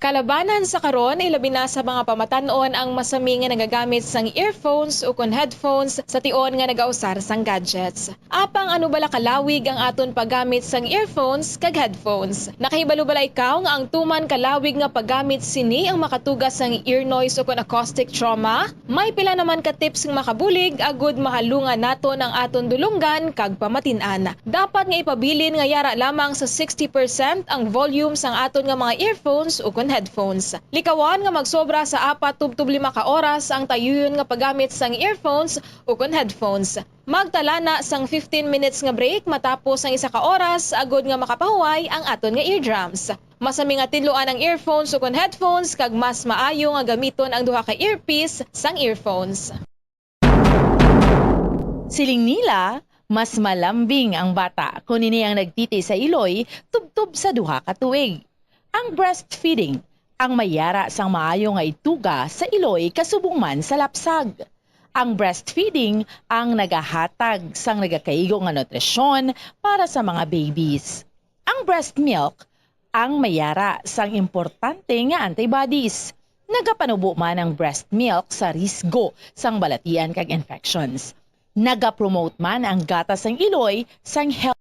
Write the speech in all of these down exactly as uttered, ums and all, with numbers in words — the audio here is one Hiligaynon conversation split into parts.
Kalabanan sa karon, ilabi na sa mga pamatan-on ang masami nga nagagamit sang earphones ukon headphones sa tion nga nagausar sang gadgets. Apang ano bala kalawig ang aton paggamit sang earphones kag headphones? Nakahibalo bala ikaw nga ang tuman kalawig nga paggamit sini ang makatuga sang ear noise ukon acoustic trauma? May pila naman ka tips nga makabulig agud mahalungan naton ang aton dulonggan kag pamatin-an. Dapat nga ipabilin nga yara lamang sa sixty percent ang volume sang aton nga mga earphones ukon headphones. Likawan nga magsobra sa apat tubtob lima ka oras ang tayuyon nga paggamit sang earphones ukon headphones. Magtala na sang fifteen minutes nga break matapos ang isa ka oras agud nga makapahuway ang aton nga eardrums. Masami nga tinluan ang earphones ukon headphones kag mas maayo nga gamiton ang duha ka earpiece sang earphones. Siling nila, mas malambing ang bata kon ini ang nagtiti sa iloy tubtob sa duha ka tuig. Ang breastfeeding ang may yara sang maayo nga ituga sa iloy kasubong man sa lapsag. Ang breastfeeding ang nagahatag sang nagakaigo nga nutrisyon para sa mga babies. Ang breast milk ang may yara sang importante nga antibodies. Nagapanubo man ang breast milk sa risgo sang balatian kag infections. Nagapromote man ang gatas sang iloy sang health.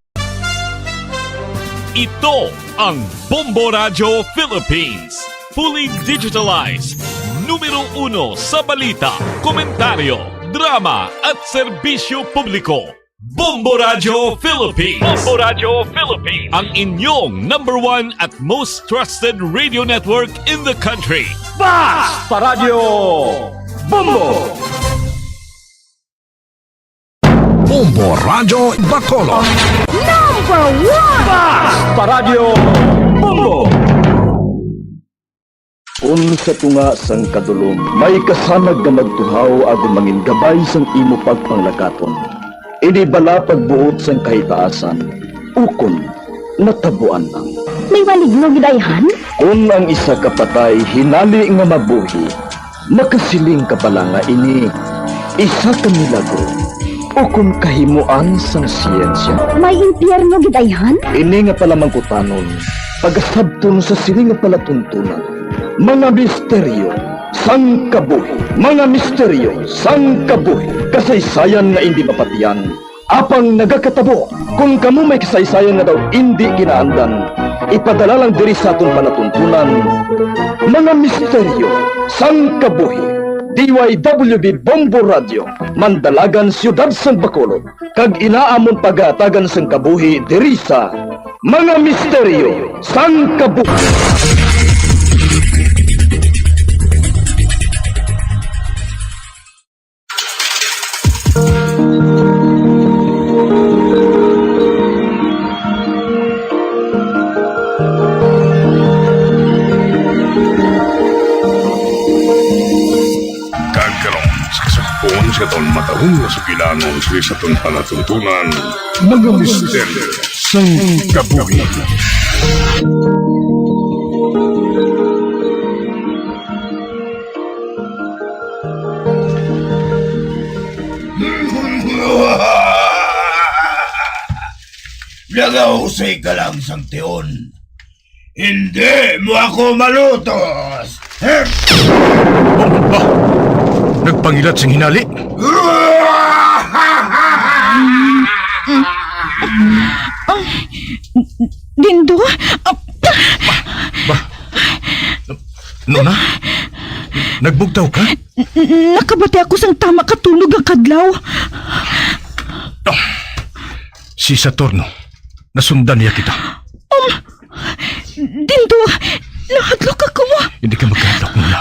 Ito ang Bombo Radyo Philippines. Fully digitalized. Numero uno sa balita, komentaryo, drama, at serbisyo publiko. Bombo Radyo Philippines. Bombo Radyo Philippines. Ang inyong number one at most trusted radio network in the country. Basta Radyo Bombo! Bombo Radyo Bacolod. Number one! Basta Radyo Bombo! Kon sa tunga sang kadulom may kasanag nga magtuhaw agud mangin gabay sang imo pagpanglakaton, ini bala pagbuot sang kahitaasan, ukon natabuan lang. May maligno gid ayhan? Kon ang isa ka patay hinali nga mabuhi, makasiling ka bala nga ini isa ka milagro ukon kahimoan sang siyensya? May impyerno gid ayhan? Ini nga palamangkutanon pagasabton sa sini nga palatuntunan, mga misteryo sang kabuhi. Mga misteryo sang kabuhi, kasaysayan nga indi mapatiyan, apang nagakatabo. Kon kamo may kasaysayan nga daw indi ginaandan, ipadala lang diri sa aton palatuntunan, Mga Misteryo sang Kabuhi. D Y W B Bombo Radio, Mandalagan, Siyudad sang Bacolod, kag ina amon pagahatagan sang kabuhi diri sa Mga Misteryo sang Kabuhi. Kag karon, sa kasugpon sa aton matahom nga sugilanon sa aton palatuntunan, Mga Misteryo sang Kabuhi. Nagahusay ka lang sang tion. Hindi mo ako malutos! Ba? Nagpangilat sing hinali? Ay, Dindo? Ah, Ba? Nona? Nagbugtaw ka? N-, nakabati ako sang tama ka tunog nga kadlaw. Ah, si Saturno, nasundan niya kita. Um, Dindo, nahadlok ako. Hindi ka magkahadlok, Nona.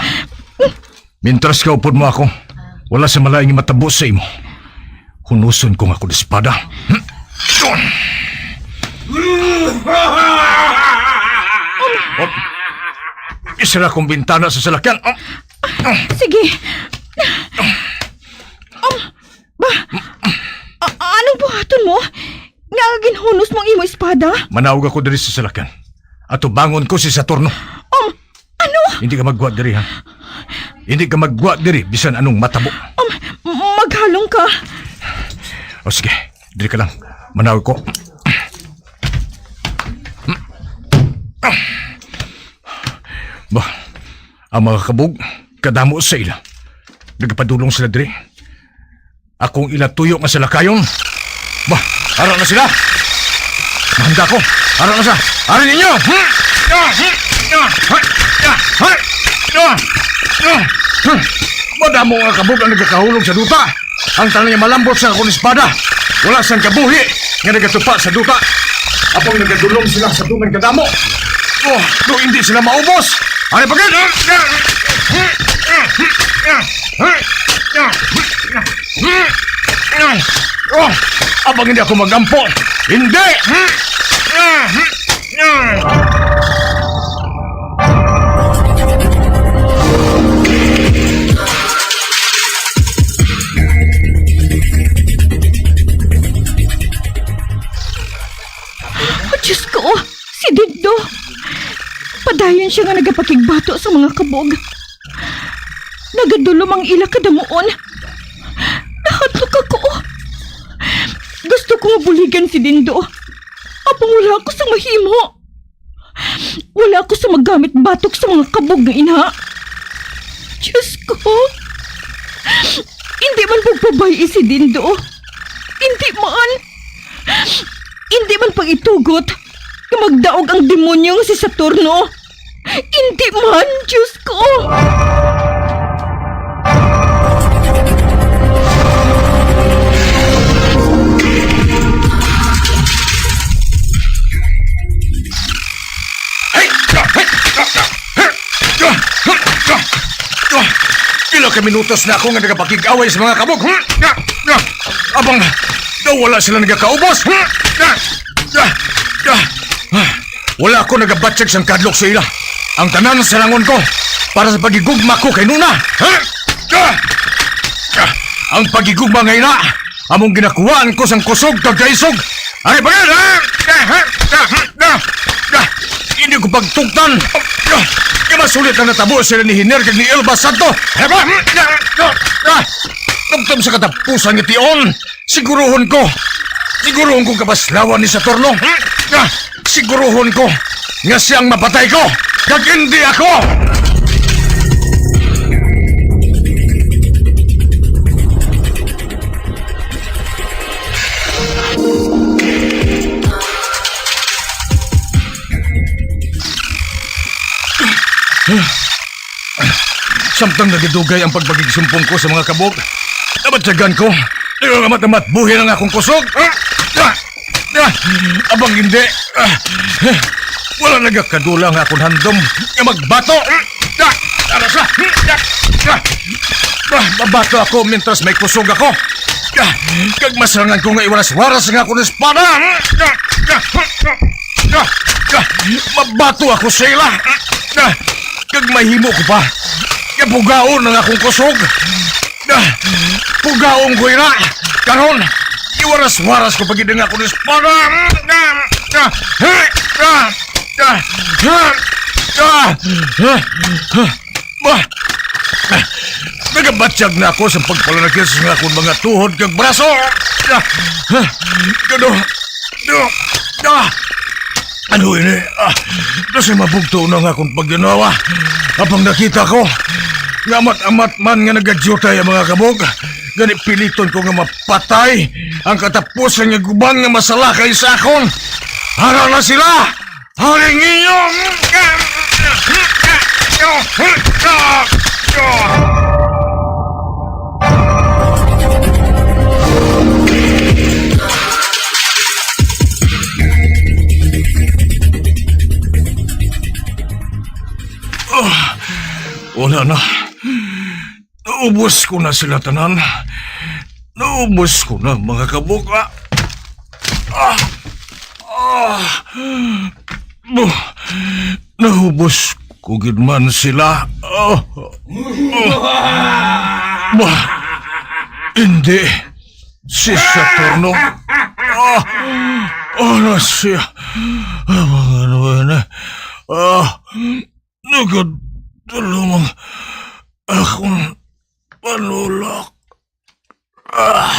Mintras kaupod mo ako, wala sa malain nga matabo sa imo. Hunuson ko nga akong espada. Oh, isara akong bintana sa salakyan. Oh. Sige. Um, ba, a-, anong buhaton mo? Nga ginhunos mo ang imo espada? Manawag ako diri sa salakyan. Atubangon ko si Saturno. Um, ano? Hindi ka maggwa diri, ha? Hindi ka maggwa diri, bisan anong matabo. Um, maghalong ka. O sige, diri ka lang. Manawag ko. Bah, ang mga kabog, kadamo sa ila. Nagapadulong sila diri. Akong ila tuyo nga salakayon. Bah, ara na sila. Mahanda ko. Ara na sa. Ari ninyo. Hmm? Ah, hmm? Ah, ha? Ah, ha? Ah, ah, hmm. Madamo nga kabog ang nagakahulog sa duta. Ang tanan niya malambot sa akong espada. Wala sang kabuhi nga nagatupa sa duta. Apang nagadulom sila sa tuman kadamo. Oh, do hindi sila maubos. Ari pa gid. Oh, abang hindi ako magampo. Hindi. Oh, Diyos ko! Si Dindo! Padayon siya nga nagapakigbato sa mga kabog. Nagadulom ang ila kadamuon. Nahadlok ako. Gusto ko nga buligan si Dindo. Apang wala ako sa mahimo. Wala ako sa magamit batok sa mga kabog nga ina. Diyos ko. Hindi man pagpabay-i si Dindo. Hindi man. Hindi man pag-itugot nga magdaog ang demonyo nga si Saturno. Hindi man, Diyos ko! Pila ka minutos na ako nga nagapakig-away sa mga kabog. Abang, daw wala sila nagakaubos. Wala ako nagabatyag sang kadlok sa ila. Ang tanan sarangon ko para sa pagigugma ko kay Nuna. Ha? Ah! Ah! Ang pagigugma nga ina, among ginakuhaan ko sang kusog kag kaisog. Ay, bagay, ha? Ah! Ah! Ah! Ah! Ah! Hindi ko pagtugtan. Ah! Kaya masulit ang natabo sila ni Hiner kag ni Elba Santo. Ay, ba? Ah! Ah! Ah! Tugtom sa katapusan nga tion. Siguruhon ko. Siguruhon ko kabaslawan ni Saturno. Ah, siguruhon ko nga siyang mapatay ko, kag hindi ako. Samtang nagadugay ang pagpakigsumpong ko sa mga kabog, nabatyagan ko. Amat-amat buhi ang akong kusog. Ah! Ah! Ah! Abang hindi. Ah! Wala nagakadula nga akong handom nga magbato. Ah! Tara sa. Ah! Ah! Ah! Mabato ako mintras may kusog ako. Ah! Kag masarangan ko nga iwaras-waras nga akong espada. Ah! Ah! Ah! Ah! Ah! Mabato ako sa ila. Ah! Kag mahimo ko pa nga pugaon ang akong kusog. Ah, pugaon ko ina. Karon, iwaras-waras ko pa gid ang akong espada. Ah, ah, ah, ah, ah, ah, ah, ah, ah. Bah! Nagabatyag na ako sa pagpalanakis sa akong mga tuhod kag braso. Ah, ah, kano, ah, ah. Ano ini? Ah, kasi mabugto na nga akong pagdanawa. Apang nakita ko nga amat-amat man nga nagadyutay ang mga kabog, gani piliton ko nga mapatay ang katapusan nga guban nga masalakay sa akon. Ara na sila! Haring inyo! Ah, wala na. Naubos ko na sila tanan. Naubos ko na, mga kabog. Ah! Ah! Ah! Buh! Naubos ko gid man sila. Ah! Ah! Bah! Hindi. Si Saturno. Ah! Ano siya? Ah, mga ano yan, eh? Ah! Nagadulom ang akong panulak. Ah.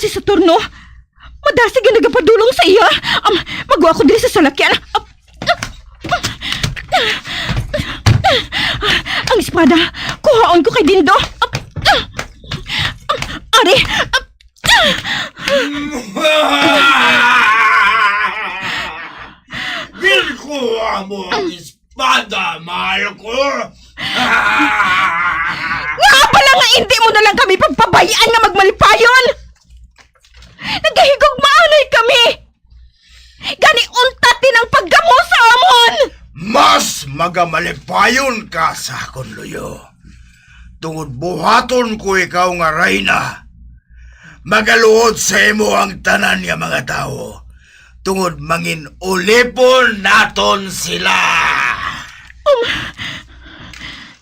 Sa turno, madasig nga nagapadulong sa iya. Am, magwa ko diri sa salakyan. Am, ang espada, kuhaon ko kay Dindo. Am, am, ari, am, Ginkuha mo ang espada, mahal ko. Nga pala nga hindi mo na lang kami pagpabayaan nga magmalipayon. Nagahigugmaanay kami. Gani untat din ang pagkamo sa amon. Mas magamalipayon ka sa akon luyo. Tungod buhaton ko ikaw nga rayna, magaluod sa imo ang tanan nga mga tawo, tungod mangin-ulipon naton sila. Um.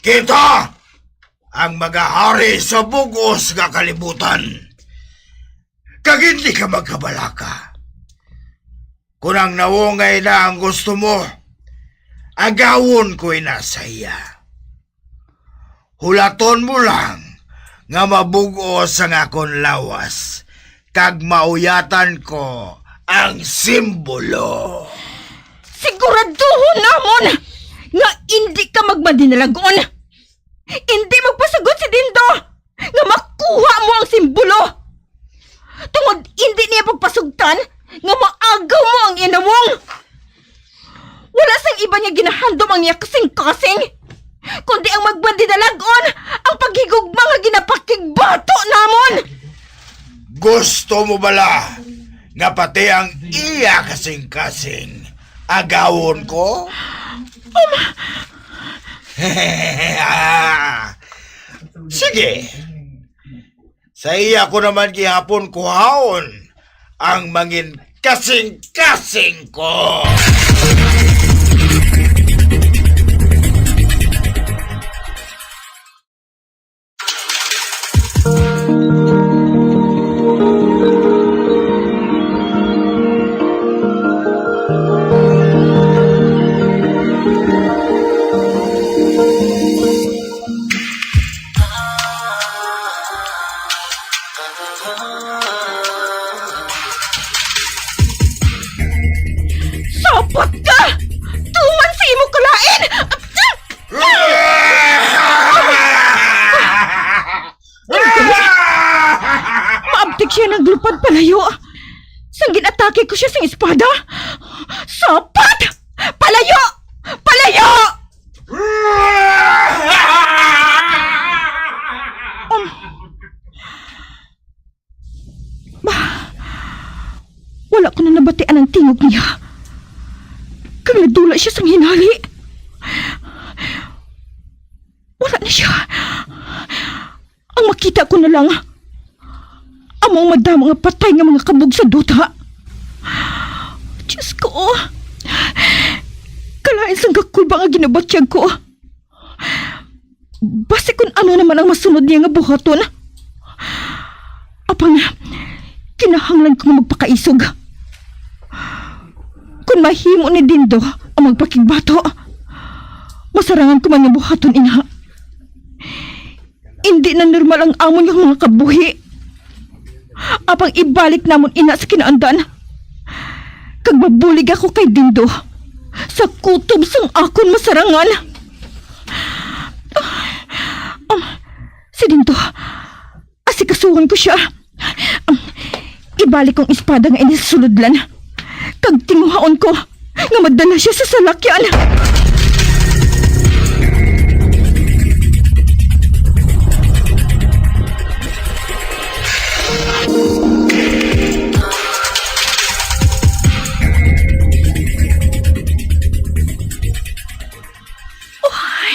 Kita ang magahari sa bug-os nga kalibutan, kag hindi ka magkabalaka. Kon ang nawong nga ina ang gusto mo, agawon ko ina sa iya. Hulaton mo lang nga mabug-os ang akon lawas, kag mauyatan ko ang simbolo. Siguraduhon namon nga indi ka magmadinalag-on. Indi magpasugot si Dindo nga makuha mo ang simbolo. Tungod indi niya pagpasugtan nga maagaw mo ang inawong. Wala sang iban nga ginahandom ang iya kasing-kasing, kundi ang magmadinalag-on ang paghigugma nga ginapakigbato namon. Gusto mo bala nga pati ang iya kasing-kasing agawon ko? Sige. Sa iya ko naman gihapon kuhaon ang mangin kasing-kasing ko. Sapat ka! Tuman sa imo kalain! Maabtik siya naglupad palayo. Sang ginatake ko siya sang espada. Sapat! Palayo! Palayo! Um, Bah, wala ko na nabatian ang tingog niya. Kag nadula siya sang hinali. Wala na siya. Ang makita ko na lang, amo ang madamo nga patay nga mga kabog sa duta. Diyos ko, kalain sang kakulba nga ginabatyag ko. Basi kun ano naman ang masunod niya nga buhaton. Apang, kinahanglan ko nga magpakaisog. Kun mahimo ni Dindo ang magpakigbato, masarangan ko man nga buhaton ina. Indi na normal ang amon nga mga kabuhi. Apang ibalik namon ina sa kinaandan. Kag mabulig ako kay Dindo sa kutob sang akon masarangan. Um, si Dindo, asikasuhon ko siya. Um, ibalik kong espada nga ini sa sulodlan. Kag tinguhaon ko nga madala siya sa salakyan. Uy,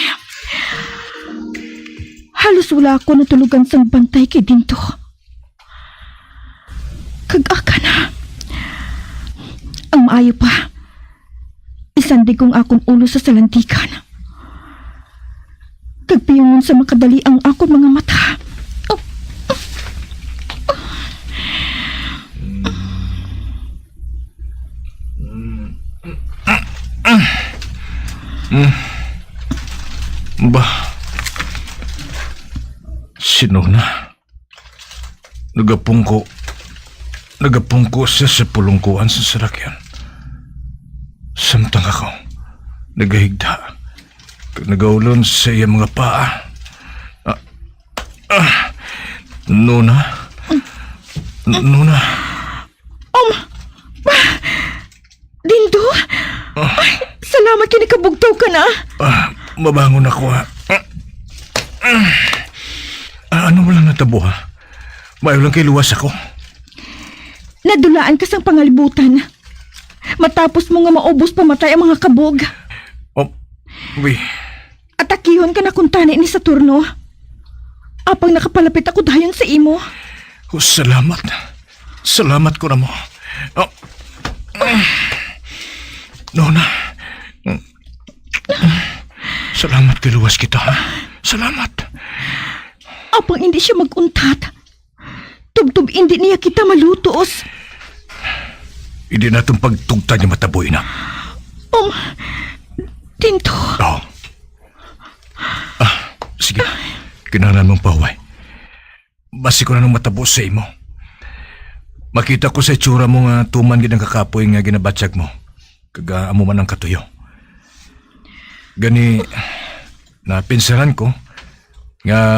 halos wala ako natulogan sang bantay kay Dindo. Kag aka na. Ang maayo pa, isandig ko ang akon ulo sa salantigan. Kag piyungon sa makadali ang akon mga mata. Ba, sino na? Nagapungko nagapungko siya sa pulungkuan sa salakyan. Samtang ako, nagahigda, kag nagaulon sa iya mga paa. Ah, ah, Nona? N-, Nona? Um, Dindo? Ah. Ay, salamat kay nakabugtaw ka na. Ah, mabangon ako, ha? Ah, ano mo lang natabo, ha? Maayo lang kay luwas ako. Nadulaan ka sang pangalibutan. Matapos mo nga maubos pamatay ang mga kabog. Oh, wi. Atakihon ka na kuntani ni Saturno. Apang nakapalapit ako dayon sa imo. Oh, salamat. Salamat ko na mo. Oh. Nona. Salamat kay luwas kita, ha? Salamat. Apang hindi siya mag-untat. Tubtob indi niya kita malutos. Hindi naton pagtugtan nga matabo ina. Um, Tinto. Oh. Ah, sige. Kinahanglan mong pahuway. Basi ko na nung matabo sa imo. Makita ko sa itsura mo nga tuman gid ang kakapoy nga ginabatyag mo. Kag, ah, amo man ang katuyo. Gani, napinsaran ko nga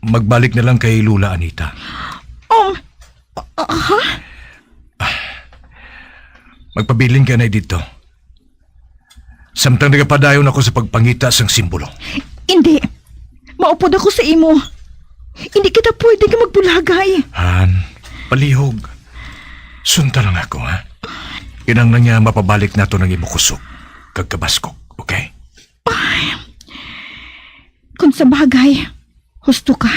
magbalik na lang kay Lola Anita. Um, ah, ha? Magpabilin ka na dito. Samtang nagapadayon ako sa pagpangita sang simbolo. Indi. Maupod ako sa imo. Hindi kita pwede nga magbulagay. Han, palihog. Sunta lang ako, ha? Kinahanglan nga mapabalik nato ang imo kusog kag kabaskog, okay? Ay, kung sa bagay, husto ka.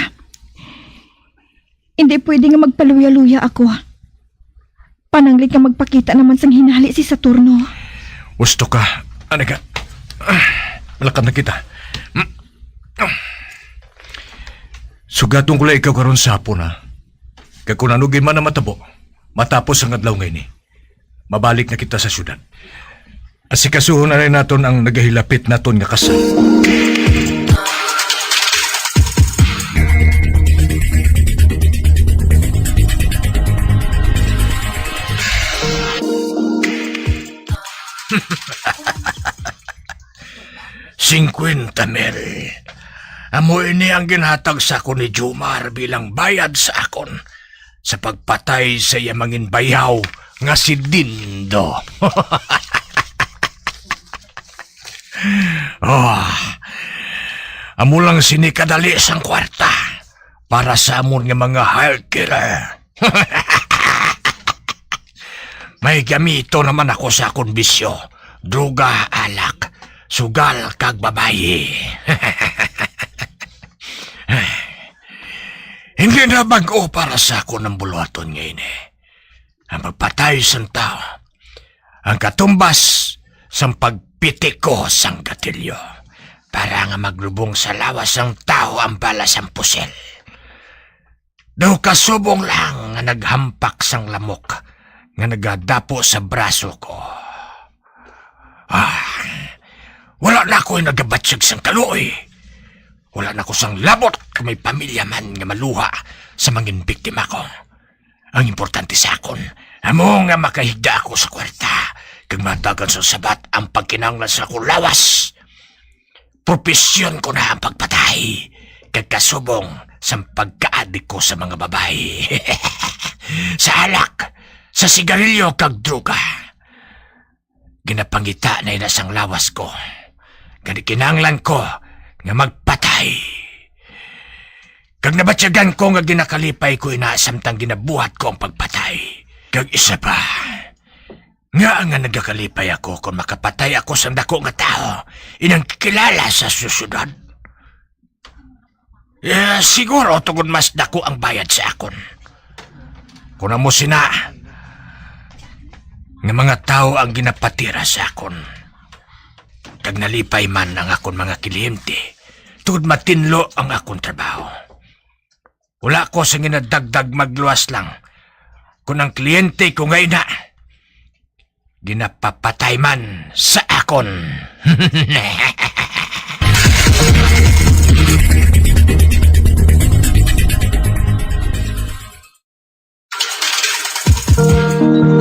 Hindi pwede nga magpaluya-luya ako. Pananglit nga magpakita naman sang hinali si Saturno. Husto ka. Ano ka? Ah, malakad na kita. Sugaton ko lang ikaw karon sa hapon, ha? Kag kung ano gid man ang matabo, matapos ang adlaw nga ini, mabalik na kita sa syudad. Asikasuhon anay naton ang nagahilapit naton nga kasal. Singkwenta mil. Amo ini ang ginhatag sa akon ni Jomar bilang bayad sa akon sa pagpatay sa iya mangin bayaw nga si Dindo. Oh, amo lang sini kadali sang kwarta para sa amon nga mga hire killer. May gamito naman ako sa akon bisyo, droga, alak, sugal, kag babayi. Hindi na bag-o para sa akon ang buluhaton nga ini. Ang pagpatay sang tawo, ang katumbas sang pagpitiko sang gatilyo, para nga maglubong sa lawas sang tawo ang bala sang pusil. Daw kasubong lang nga naghampak sang lamok nga nagadapo sa braso ko. Ah, wala na ako'y nagabatyag sang kaluoy. Wala na ko sang labot kung may pamilya man nga maluha sa mangin biktima ko. Ang importante sa akon, amo nga makahigda ako sa kwarta, kag mahandagan sa sabat ang pagkinahanglan sa akong lawas. Propesyon ko na ang pagpatay, kag kasubong sang pagkaadik ko sa mga babayi. Sa alak, sa sigarilyo, kag droga. Ginapangita na ina sang lawas ko. Gani kinahanglan ko nga magpatay. Kag nabatyagan ko nga ginakalipay ko ina samtang ginabuhat ko ang pagpatay. Kag isa pa, nga nga nagakalipay ako kon makapatay ako sang dako nga tawo, inang kilala sa susunod. Eh, siguro tungod mas dako ang bayad sa akon. Kon amo sina nga mga tawo ang ginapatira sa akon, kag nalipay man ang akon mga kliyente, tungod matinlo ang akon trabaho. Wala ko sing ginadagdag, magluwas lang kon ang kliyente ko nga ina ginapapatay man sa akon. Magabian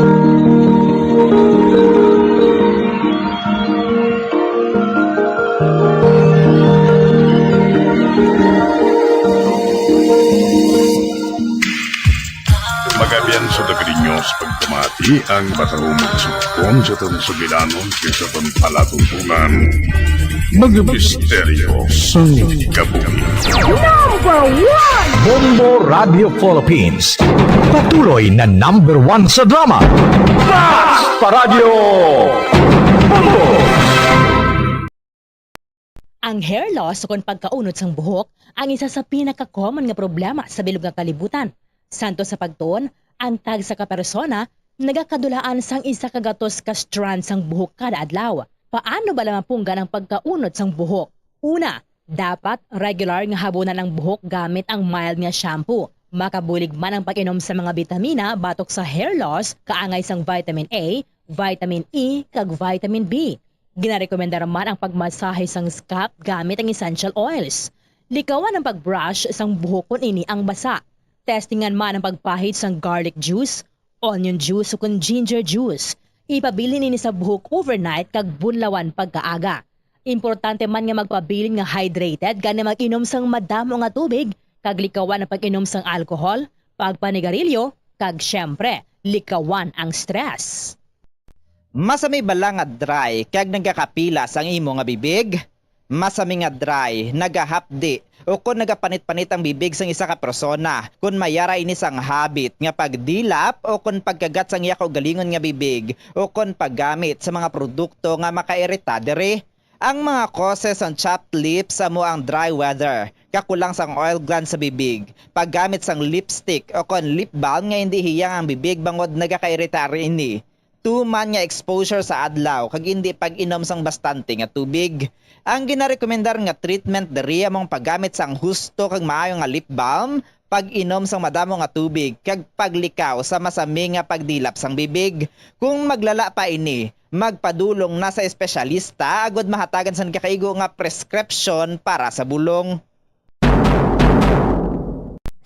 sa Dagrinyos pagpamati ang batahumog sa kon sa aton sugilanon kay sa aton palatuntunan. Mga misteryo sang kabuhi. Number one! Bombo Radio Philippines. Patuloy na number one sa drama. Basta Radyo Bombo! Ang hair loss ukon pagkaunod sang buhok ang isa sa pinaka-common nga problema sa bilog nga kalibutan. Santo sa pagtuon, ang tagsa ka persona nagakadulaan sang isa ka gatos ka strand sang buhok kada adlaw. Paano bala mapunggan ang pagkaunod sang buhok? Una, dapat regular nga habunan ang buhok gamit ang mild nga shampoo. Makabulig man ang pag-inom sa mga bitamina batok sa hair loss, kaangay sang vitamin A, vitamin E, kag vitamin B. Ginarekomendar man ang pagmasahe sang scalp gamit ang essential oils. Likawan ang pag-brush sang buhok kon ini ang basa. Testingan man ang pagpahid sang garlic juice, onion juice, ukon ginger juice. Ipabilin ini sa buhok overnight kag bunlawan pagkaaga. Importante man nga magpabilin nga hydrated, gani mag-inom sang madamo nga tubig, kag likawan ang pag-inom sang alcohol, pagpanigarilyo, kag, siyempre, likawan ang stress. Masami bala nga dry kag nagakapila sang imo nga bibig? Masami nga dry, nagahapdi, ukon nagapanit-panit ang bibig sang isa ka persona kon may ara ini sang habit nga pagdilap ukon pagkagat sang iya kaugalingon nga bibig ukon paggamit sa mga produkto nga makairita diri. Ang mga causes sang chapped lips amo ang dry weather, kakulang sang oil gland sa bibig, paggamit sang lipstick ukon lip balm nga indi hiyang ang bibig bangod nagakairita ini. Tuman nga exposure sa adlaw kag indi pag-inom sang bastante nga tubig. Ang ginarekomendar nga treatment diri amo ang paggamit sang husto kag maayo nga lip balm, pag-inom sang madamo nga tubig, kag paglikaw sa masami nga pagdilap sang bibig. Kung maglala pa ini, magpadulong na sa espesyalista agud mahatagan sang nagakaigo nga prescription para sa bulong.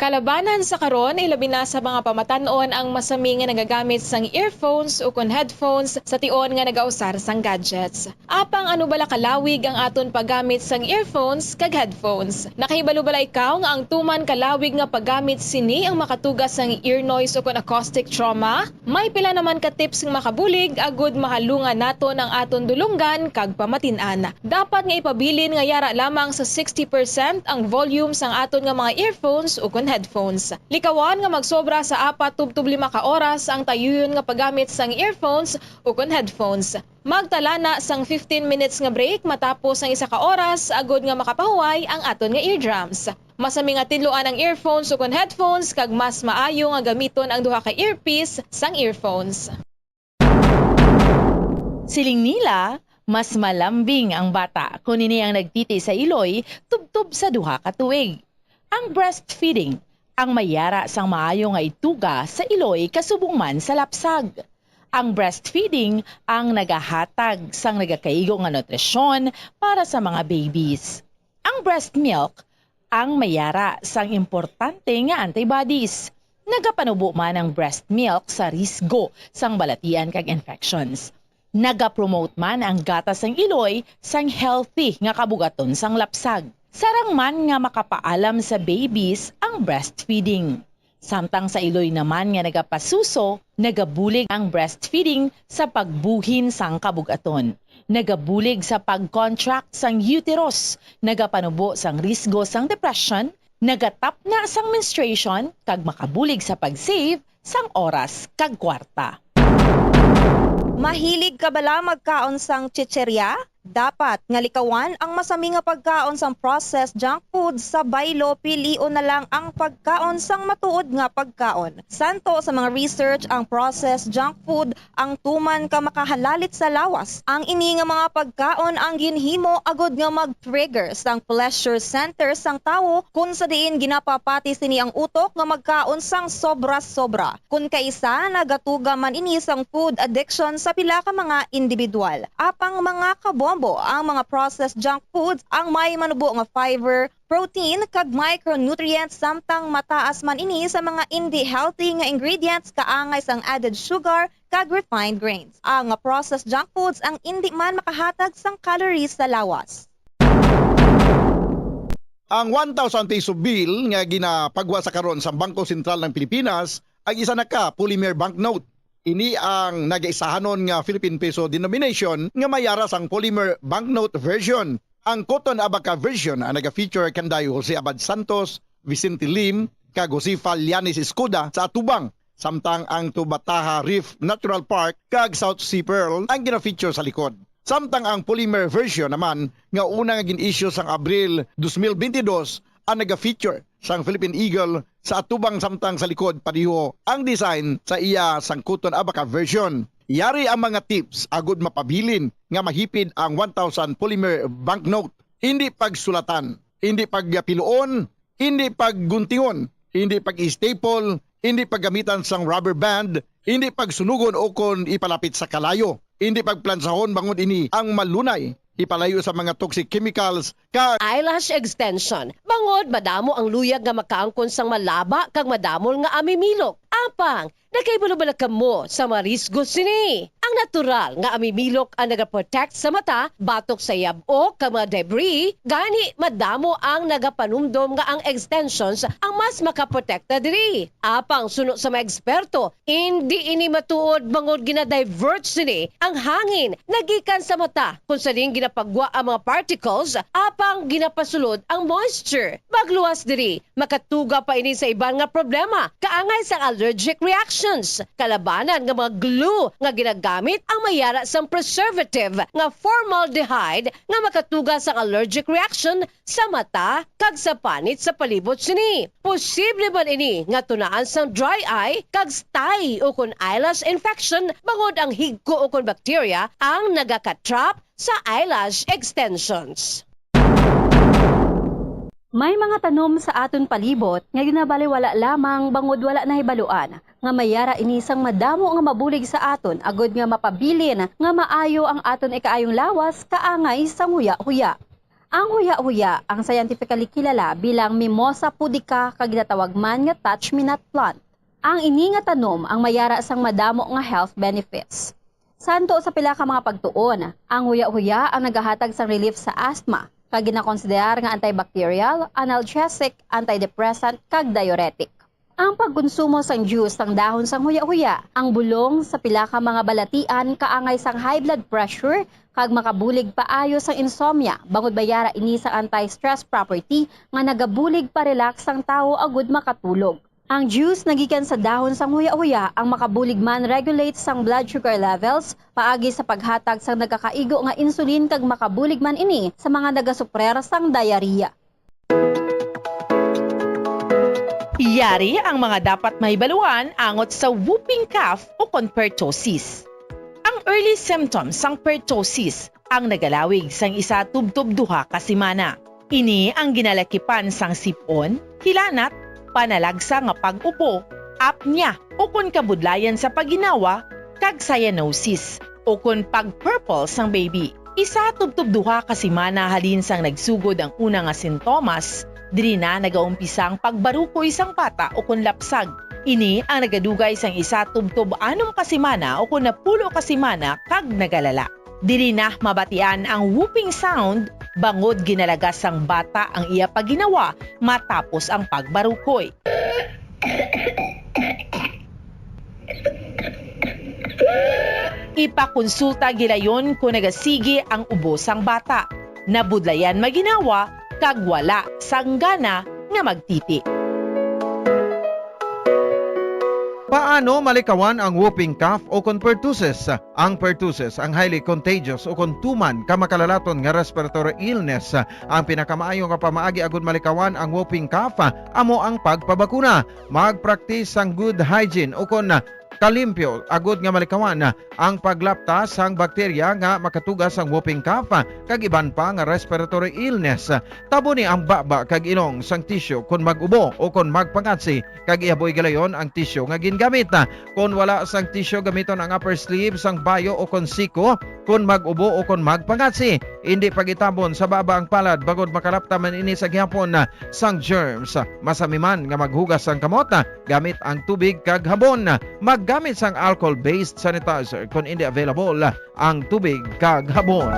Kalabanan sa karon, ilabi na sa mga pamatan-on ang masami nga nagagamit sang earphones ukon headphones sa tion nga nagausar sang gadgets. Apang ano bala kalawig ang aton paggamit sang earphones kag headphones? Nakahibalo bala ikaw nga ang tuman kalawig nga paggamit sini ang makatuga sang ear noise ukon acoustic trauma? May pila naman ka tips nga makabulig agud mahalungan naton ang aton dulonggan kag pamatin-an. Dapat nga ipabilin nga yara lamang sa sixty percent ang volume sang aton nga mga earphones ukon headphones. Likawan nga magsobra sa apat tubtob lima ka oras ang tayuyon nga paggamit sang earphones ukon headphones. Magtala na sang fifteen minutes nga break matapos ang isa ka oras agud nga makapahuway ang aton nga eardrums. Masami nga tinluan ang earphones ukon headphones kag mas maayo nga gamiton ang duha ka earpiece sang earphones. Siling nila, mas malambing ang bata kon ini ang nagtiti sa iloy tubtob sa duha ka tuig. Ang breastfeeding ang may yara sang maayo nga ituga sa iloy kasubong man sa lapsag. Ang breastfeeding ang nagahatag sang nagakaigo nga nutrisyon para sa mga babies. Ang breast milk ang may yara sang importante nga antibodies. Nagapanubo man ang breast milk sa risgo sang balatian kag infections. Nagapromote man ang gatas sang iloy sang healthy nga kabugaton sang lapsag. Sarang man nga makapaalam sa babies ang breastfeeding. Samtang sa iloy naman nga nagapasuso, nagabulig ang breastfeeding sa pagbuhin sang kabug-aton. Nagabulig sa pag-contract sang uterus, nagapanubo sang risgo sang depression, nagatapna sang menstruation, kag makabulig sa pag-save sang oras kag kwarta. Mahilig ka bala magkaon sang chicherya? Dapat nga likawan ang masami nga pagkaon sang processed junk food sa baylo, pilion na lang ang pagkaon sang matuod nga pagkaon. Santo sa mga research, ang processed junk food ang tuman ka makahalalit sa lawas. Ang ini nga mga pagkaon ang ginhimo agud nga mag-trigger sang pleasure center sang tawo, kun sa diin ginapapati sini ang utok nga magkaon sang sobra-sobra. Kun kaisa, nagatuga man ini sang food addiction sa pila ka mga individual. Apang mga kabombo, Sampo, ang mga processed junk foods ang may manubo nga fiber, protein, kag micronutrients, samtang mataas man ini sa mga indi healthy nga ingredients kaangay sang added sugar kag refined grains. Ang processed junk foods ang indi man makahatag sang calories sa lawas. Ang one thousand peso bill nga ginapagwa sa karon sa Bangko Sentral ng Pilipinas ang isa na ka polymer banknote. Ini ang nagaisahanon nga Philippine peso denomination nga may ara sang polymer banknote version. Ang Cotton Abaca version ang naga-feature kanday Jose Abad Santos, Vicente Lim, kag Josefa Llanes Escuda sa atubang, samtang ang Tubataha Reef Natural Park kag South Sea Pearl ang gina-feature sa likod. Samtang ang polymer version naman nga una nga gin-issue sang Abril dos mil bentidós ang naga-feature sang Philippine Eagle sa atubang, samtang sa likod padiho ang design sa iya sang Cotton Abaca version. Yari ang mga tips agud mapabilin nga mahipid ang one thousand polymer banknote. Hindi pagsulatan, hindi pagpiluon, hindi pagguntingon, hindi pag-staple, hindi paggamitan sang rubber band, hindi pagsunugon ukon ipalapit sa kalayo, hindi pagplansahon bangod ini ang malunay ipalayo sa mga toxic chemicals kag Eyelash extension, bangod madamo ang luyag nga makaangkon sang malaba kag madamol nga amimilok. Apang, nakahibalo bala kamo sa mga risgo sini? Ang natural nga amimilok ang nagaprotect sa mata batok sa yab-o kag mga debris, gani madamo ang nagapanumdom nga ang extensions ang mas makaprotekta diri. Apang suno sa mga eksperto, indi ini matuod bangod gina-divert sini ang hangin nagikan sa mata kung sa diin ginapagwa ang mga particles apang ginapasulod ang moisture. Magluwas diri, makatuga pa ini sa iban nga problema, kaangay sang allergic reactions. Kalabanan nga mga glue nga ginagamit ang may ara sang preservative nga formaldehyde nga makatuga sang allergic reaction sa mata kag sa panit sa palibot sini. Posible man ini nga tunaan sang dry eye kag stye ukon eyelash infection bangod ang higko ukon bakterya ang nagaka-trap sa eyelash extensions. May mga tanom sa aton palibot nga ginabaliwala lamang bangod wala nahibaluan nga may ara ini sang madamo nga mabulig sa aton agud nga mapabilin nga maayo ang aton ikaayong lawas kaangay sang huya-huya. Ang huya-huya ang scientifically kilala bilang Mimosa pudica kag ginatawag man nga touch-me-not plant. Ang ini nga tanom ang may ara sang madamo nga health benefits. Santo sa pila ka mga pagtuon, ang huya-huya ang nagahatag sang relief sa asthma, kag ginakonsiderar nga antibacterial, analgesic, antidepressant, kag diuretic. Ang pagkonsumo sang juice sang dahon sang huya-huya, ang bulong sa pila ka mga balatian kaangay sang high blood pressure kag makabulig paayo sang insomnia, bangod may ara ini sang anti-stress property nga nagabulig pa-relax sang tawo agud makatulog. Ang juice nagikan sa dahon sang huya-huya ang makabulig man regulate sang blood sugar levels paagi sa paghatag sang nagakaigo nga insulin kag makabulig man ini sa mga nagasuprer sang diarrhea. Yari ang mga dapat mahibaluan angot sa whooping cough o kon pertussis. Ang early symptoms sang pertussis ang nagalawig sang isa tubtob duha ka semana. Ini ang ginalakipan sang sip-on, hilanat, panalagsa nga pag-upo, apnea, ukon kabudlayan sa pagginawa, kag cyanosis, ukon pag-purple sang baby. Isa tubtob duha ka semana halin sang nagsugod ang una nga sintomas, diri na nagaumpisa ang pagbarukoy sang bata ukon lapsag. Ini ang nagadugay sang isa tubtob anom ka semana ukon napulo ka semana kag nagalala. Diri na mabatian ang whooping sound bangod ginalagas sang bata ang iya pagginawa matapos ang pagbarukoy. Ipakonsulta gilayon kon nagasigi ang ubo sang bata, nabudlayan maginawa, kag wala sang gana nga magtiti. Paano malikawan ang whooping cough o kon pertussis? Ang pertussis ang highly contagious o kon tuman ka makalalaton nga respiratory illness. Ang pinakamaayo nga pamaagi agud malikawan ang whooping cough amo ang pagpabakuna. Magpraktis sang good hygiene o kon kalimpyo agud nga malikawan ang paglapta sang bakterya nga makatuga sang whooping cough kag iban pa nga respiratory illness. Taboni ang baba kag ilong sang tissue kon mag-ubo o kon magpangatsi, kag ihaboy gilayon ang tissue nga gingamit. Kon wala sang tissue, gamiton ang upper sleeve sang bayo o kon siko kon mag-ubo o kon magpangatsi. Indi pagitabon sa baba ang palad, bangod makalapta man ini sa gihapon, ah, sang germs. Masami man nga maghugas sang kamot, ah, gamit ang tubig kag habon. Maggamit sang alcohol-based sanitizer kon indi available, ah, ang tubig kag habon.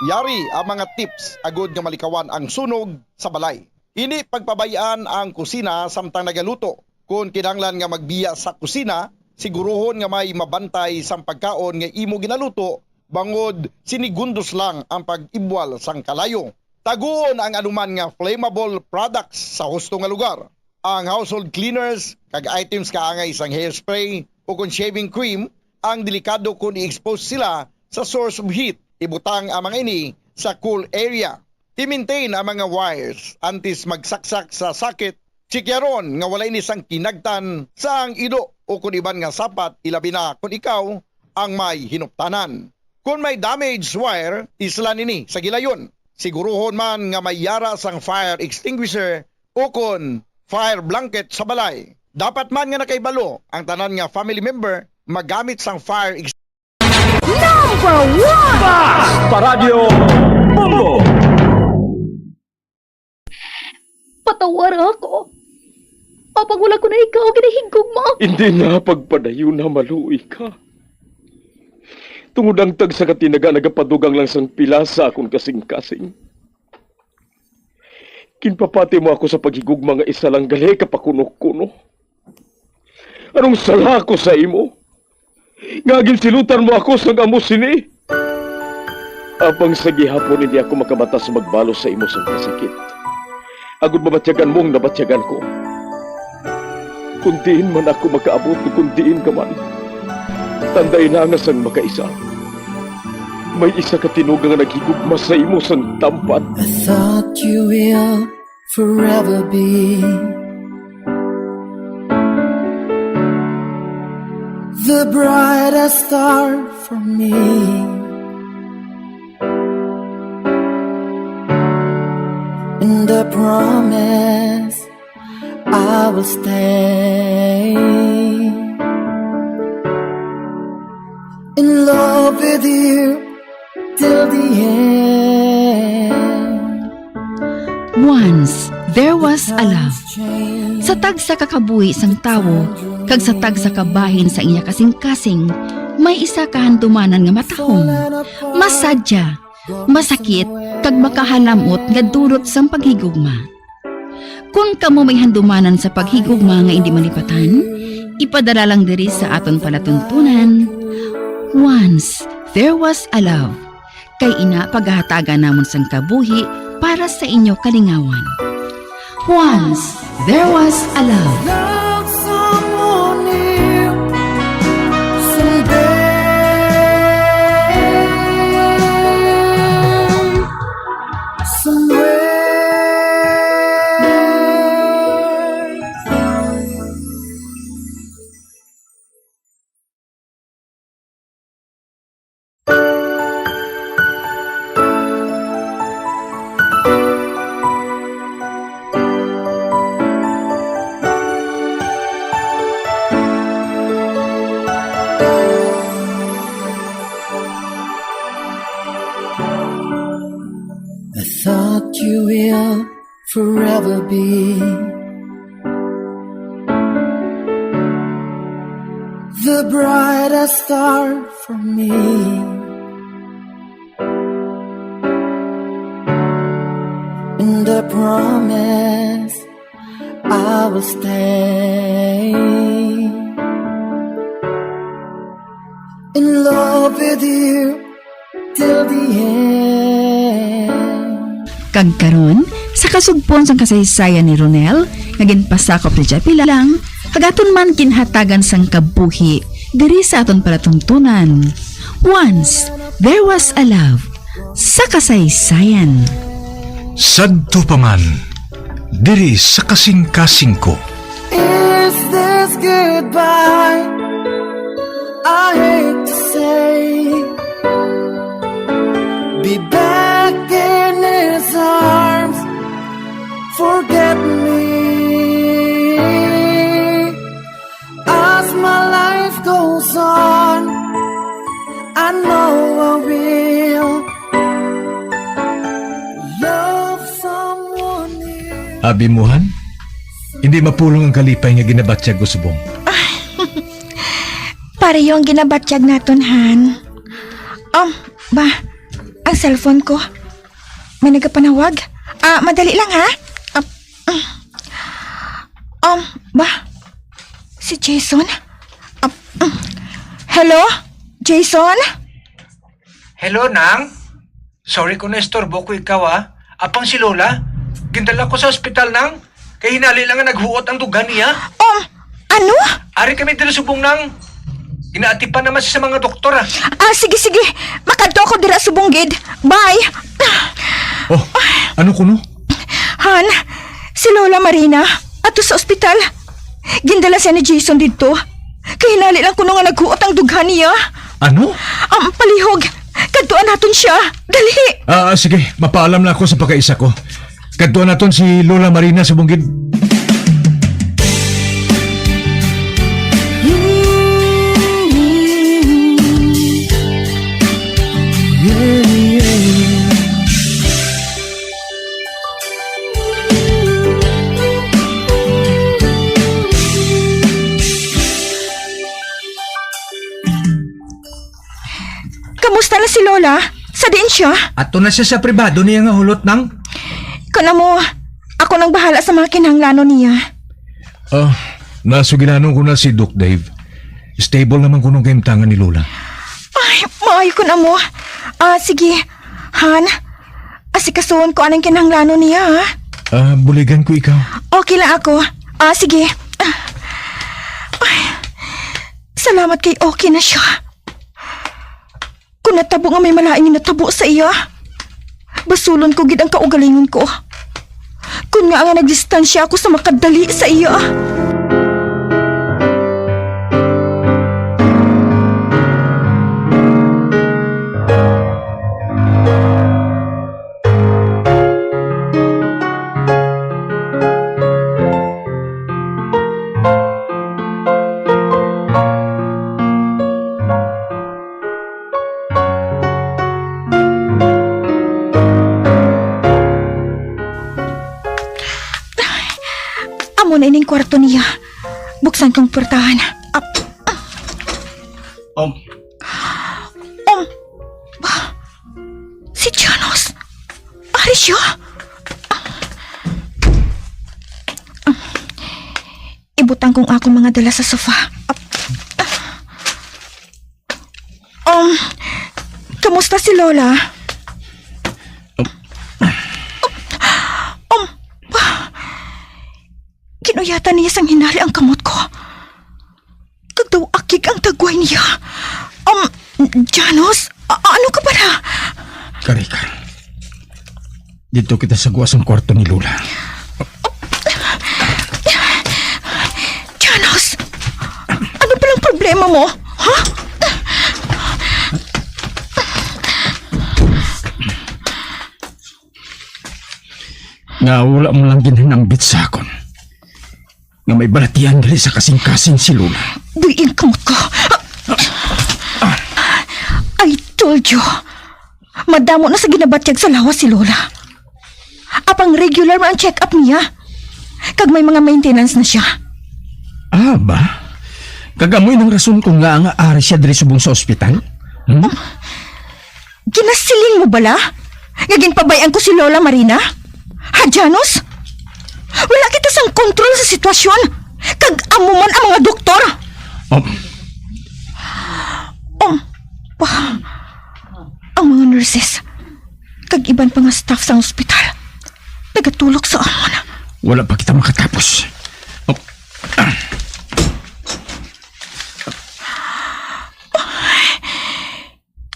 Yari ang mga tips agud nga malikawan ang sunog sa balay. Indi pagpabay-an ang kusina samtang nagaluto. Kon kinahanglan nga magbiya sa kusina, siguruhon nga may mabantay sang pagkaon nga imo ginaluto, bangod sinigundos lang ang pag-ibwal sang kalayo. Taguon ang anuman nga flammable products sa husto nga lugar. Ang household cleaners kag items kaangay sang hairspray o kon shaving cream ang delikado kon i-expose sila sa source of heat. Ibutang ang mga ini sa cool area. I-maintain ang mga wires antes magsaksak sa socket. Chikyaron nga wala ini sang kinagtan sang ido o kon iban nga sapat, ilabi na kon ikaw ang may hinuptanan. Kon may damaged wire, islan ini sa gilayon. Siguruhon man nga may yara sang fire extinguisher o kon fire blanket sa balay. Dapat man nga nakahibalo ang tanan nga family member magamit sang fire extinguisher. Number one! Fast Paradyo Bombo! Patawara ako. Apang wala ko na ikaw ginahigugma. Hindi na pagpadayon na maluoy ka. Tungod ang tagsa ka tinaga nagapadugang lang sang pila sa akon kasing-kasing. Ginpapati mo ako sa paghigugma nga isa lang gali ka pakuno-kuno. Anong sala ko sa imo? Nga ginsilutan mo ako sang amo sini? Apang sa gihapon hindi ako makabatas magbalos sa imo sang kasakit. Agod mabatyagan mo ang nabatyagan ko. Kung diin man ako makaabot, kung diin ka man, tandai na nga sang makaisa, may isa ka tinuga nga naghigugma sa imo sang tampad. I thought you will forever be the brightest star for me. And I promise I will stay in love with you till the end. Once there was a love. Sa tagsa ka kabuhi sang tawo kag sa tagsa ka bahin sa iya kasing-kasing, may isa ka handumanan nga matahom, masadya, masakit, kag makahalam-ot nga dulot sang paghigugma. Kon kamo may handumanan sa paghigugma nga indi malipatan, ipadala lang diri sa aton palatuntunan. Once there was a love. Kay ina, pagahatagan namon sang kabuhi para sa inyo kalingawan. Once there was a love. Love someone new someday. Somewhere. I thought you will forever be the brightest star for me. And I promise I will stay in love with you till the end. Kag karon, sa kasugpon sang kasaysayan ni Ronel, nga ginpasakop ni Japi lang, kag aton man ginhatagan sang kabuhi diri sa aton palatuntunan. Once, there was a love sa kasaysayan. Sadto pa man, diri sa kasing-kasing ko. Is this goodbye? I hate to say, be back I know I will love someone new. Abi mo, Han? Hindi mapulong ang kalipay nga ginabatyag ko subong. Pareho ang ginabatyag naton, Han. Um, ba, ang cellphone ko. May nagapanawag. Ah, madali lang, ha? Ah, um, ba? Si Jason? Ah, mm. Hello? Jason? Hello, Nang. Sorry kung naistorbo ko ikaw, ha. Apang si Lola, gindala ko sa ospital, Nang. Kay hinali lang nga naghuot ang dughan niya. Um, ano? Ari kami diri subong, Nang. Ginaatipan naman siya sa mga doktor, ah. Ah, sige, sige. Makadto ako dira subong gid. Bye. Oh, ano kuno? Han, si Lola Marina, ato sa ospital. Gindala siya ni Jason didto. Kay hinali lang kuno nga naghuot ang dughan niya. Ano? Ang palihog. Kadtuan naton siya. Dali. Ah, sige. Mapaalam na ako sa pagkaisa ko. Kadtuan naton si Lola Marina sa bungkid. Kamusta na si Lola? Sa diin siya? Ato na siya sa pribado niya nga hulot, Nang. Kun amo, ako nang bahala sa mga kinahanglanon niya. Ah, nasugilanon ko na si Doc Dave. Stable naman kuno ang kahimtangan ni Lola. Ay, maayo kun amo. Ah, sige. Han, asikasuhon ko anang kinahanglanon niya, ha? Ah, buligan ko ikaw. Okay lang ako. Ah, sige. Ah. Ay, salamat kay okay na siya. Kung natabo nga may malain nga natabo sa iya, basulon ko gid ang kaugalingon ko. Kun nga nga nagdistansya ako sa makadali sa iya. Amo na ining kwarto niya. Buksan kong pwertahan. Ap- Um. Um. Ba? Si Janos? Ari siya? Ibutang kong akong mga dala sa sofa. Um, kamusta si Lola? Um, ba? Kinuyatan niya sang hinali ang kamot ko. Kag daw akig ang dagway niya. Um, Janos, a- ano ka bala? Kari ka. Dito kita sa guwa sang kwarto ni Lola. Janos, ano palang problema mo? Ha? Nga wala mo lang ginhinambit sa akon nga may balatian gali sa kasing-kasing si Lola. Buing kamot ko. I told you. Madamo na sa ginabatyag sa lawas si Lola. Apang regular man ang check-up niya. Kag may mga maintenance na siya. Ah, ba? Kag amo inang rason kung nga nga ari siya diri subong sa ospital? Hmm? Ginasiling mo bala nga ginpabay-an ko si Lola Marina? Ha, Janos? Wala kita sang kontrol sa sitwasyon, kag amo man ang mga doktor. Um. Um, pa, ang mga nurses, kag iban pa nga staff sang ospital, nagatulok sa amon. Wala pa kita makatapos. Um.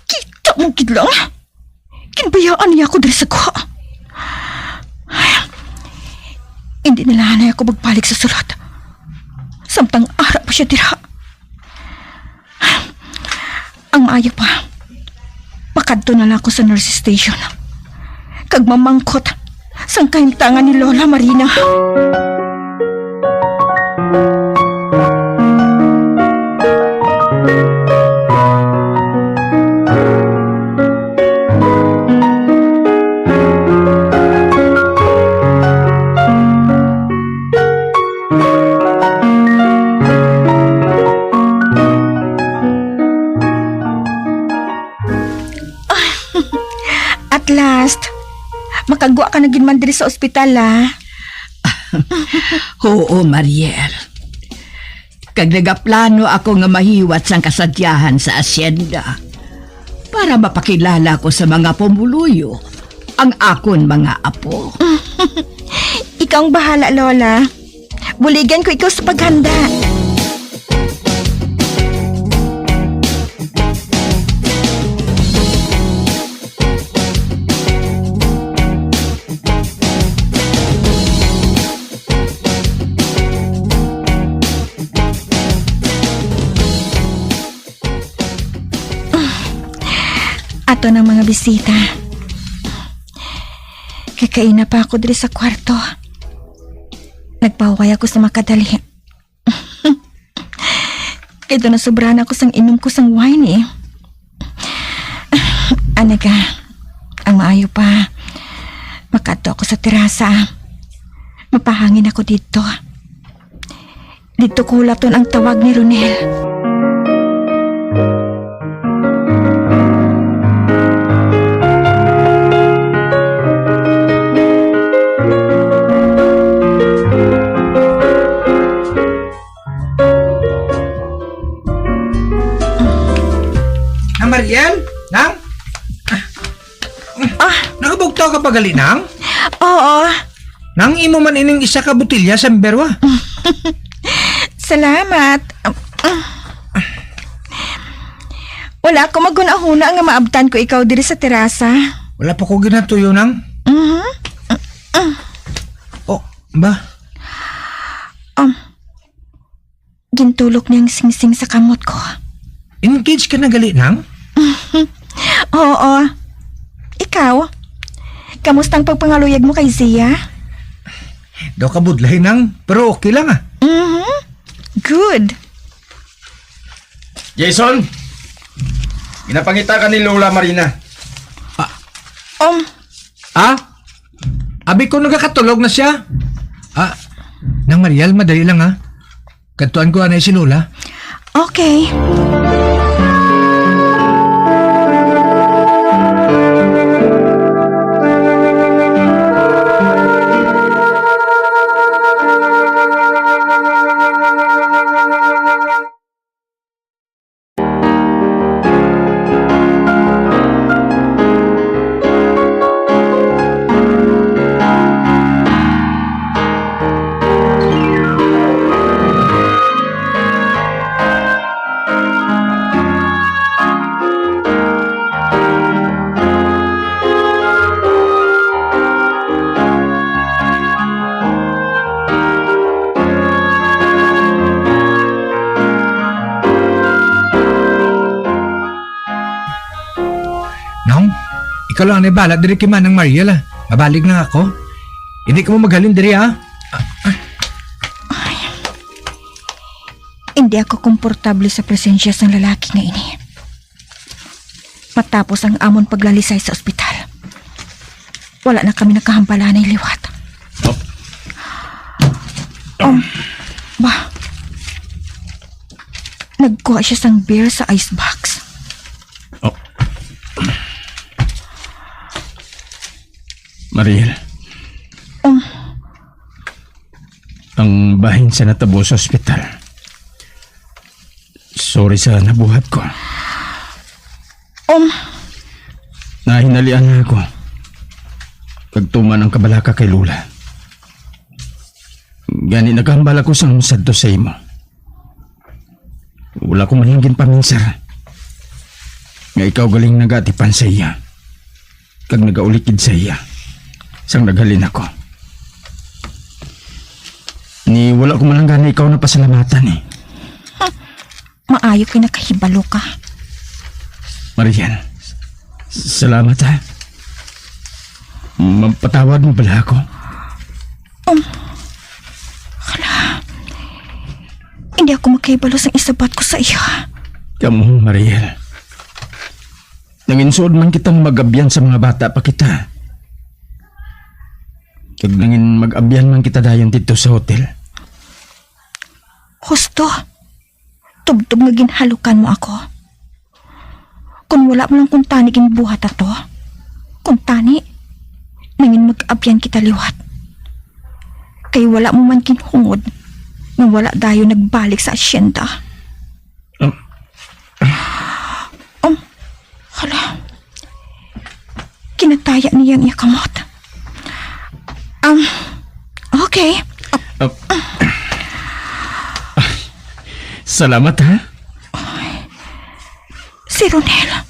Kita mo gid lang. Ginbayaan niya ako diri sa guha. Hindi na lang ako magbalik sa sulod. Samtang ara pa siya dira. Ang maayo pa, makadto na lang ako sa nurse station. Kag mamangkot sang kahimtangan ni Lola Marina. At last, makagwa ka na gid man diri sa ospital, ah. Oo, Mariel. Kag nagaplano ako nga mahiwat sang kasadyahan sa asyenda para mapakilala ko sa mga pumuluyo ang akon mga apo. Ikaw ang bahala, Lola. Buligan ko ikaw sa paghanda. Ato ng mga bisita. Kakaina pa ako diri sa kwarto. Nagpahuway ako sa makadali. Kay daw nasubrahan ako sang inom ko sang wine, eh. Anaga, ang maayo pa, makaadto ako sa terasa. Mapahangin ako didto. Didto ko hulaton ang tawag ni Ronel. Ah, Mariel? Nang? Ah. Nakabugtaw ka pa gali, Nang? Oo. Nang, imo man ining isa ka botelya sa berwa. Salamat. Wala ako maghunahuna nga maabtan ko ikaw diri sa terasa. Wala pa ko ginatuyo, Nang. Mhm. Oh, ba? Um, Gintulok niya ang singsing sa kamot ko. Engaged ka na gali, Nang? Oo. Ikaw? Kamusta ang pagpangaluyag mo kay Zia? Daw kabudlay, Nang, pero okay lang, ah. Mhm. Good. Jason, ginapangita ka ni Lola Marina. Ah. Um. Ah? Abi ko nagakatulog na siya. Ah, Nang Mariel, madali lang, ha. Kadtuan ko anay si Lola. Okay. Nong, ikaw lang ang bahala diri kay Manang Mariel, ah. Mabalik lang ako. Hindi ka mo maghalin diri, ah. Ay, hindi ako komportable sa presensya sang lalaki nga ini. Matapos ang amon paglalisay sa ospital, wala na kami nakahambalanay liwat. Oh. Um, ba? Nagkuha siya sang beer sa ice box. Oh. Mariel. Um. Ang bahin sa natabo sa ospital. Sorry sa nabuhat ko. Um. Nahinalian na ako. Kag tuman ang kabalaka kay Lola. Gani, naghambal ako sang sadto sa imo. Wala ko man lang ginpaminsar nga ikaw galing nagaatipan sa iya kag nagaulikid sa iya sang naghalin ako. Ni wala ko man lang gani ikaw napasalamatan, eh. Maayo kay nakahibalo ka. Marian, salamat, ha. Mapatawad mo bala ako? Um, hala, hindi ako makahibalo sang isabat ko sa iyo. Kamo, Mariel. Nanginsuod man kitang mag-abyan sa mga bata pa kita. Kag nangin mag-abyan man kita dayon didto sa hotel. Husto. Tubtob nga ginhalukan mo ako. Kon wala mo lang kuntani ginbuhat ato, Kuntani, nangin mag-abyan kita liwat. Kay wala mo man ginhungod nga wala dayon nagbalik sa asyenda. Um. Um, hala. Kinataya niya ang iya kamot. Um, okay. Uh, salamat, ha? Si Ronel.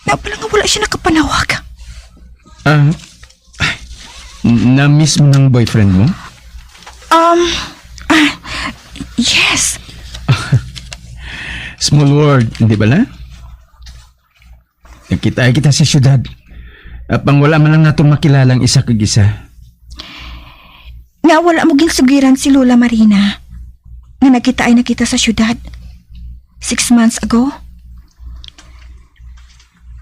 Nga pala nga wala siya nakapanawag. Ah, na-miss mo ng boyfriend mo? Um, ah, yes. Small world, di ba na? Nagkita kita sa syudad. Apang wala man lang naton makilala ang isa kag isa. Nga wala mo ginsugiran si Lola Marina nga nagkitaay na kita sa syudad six months ago?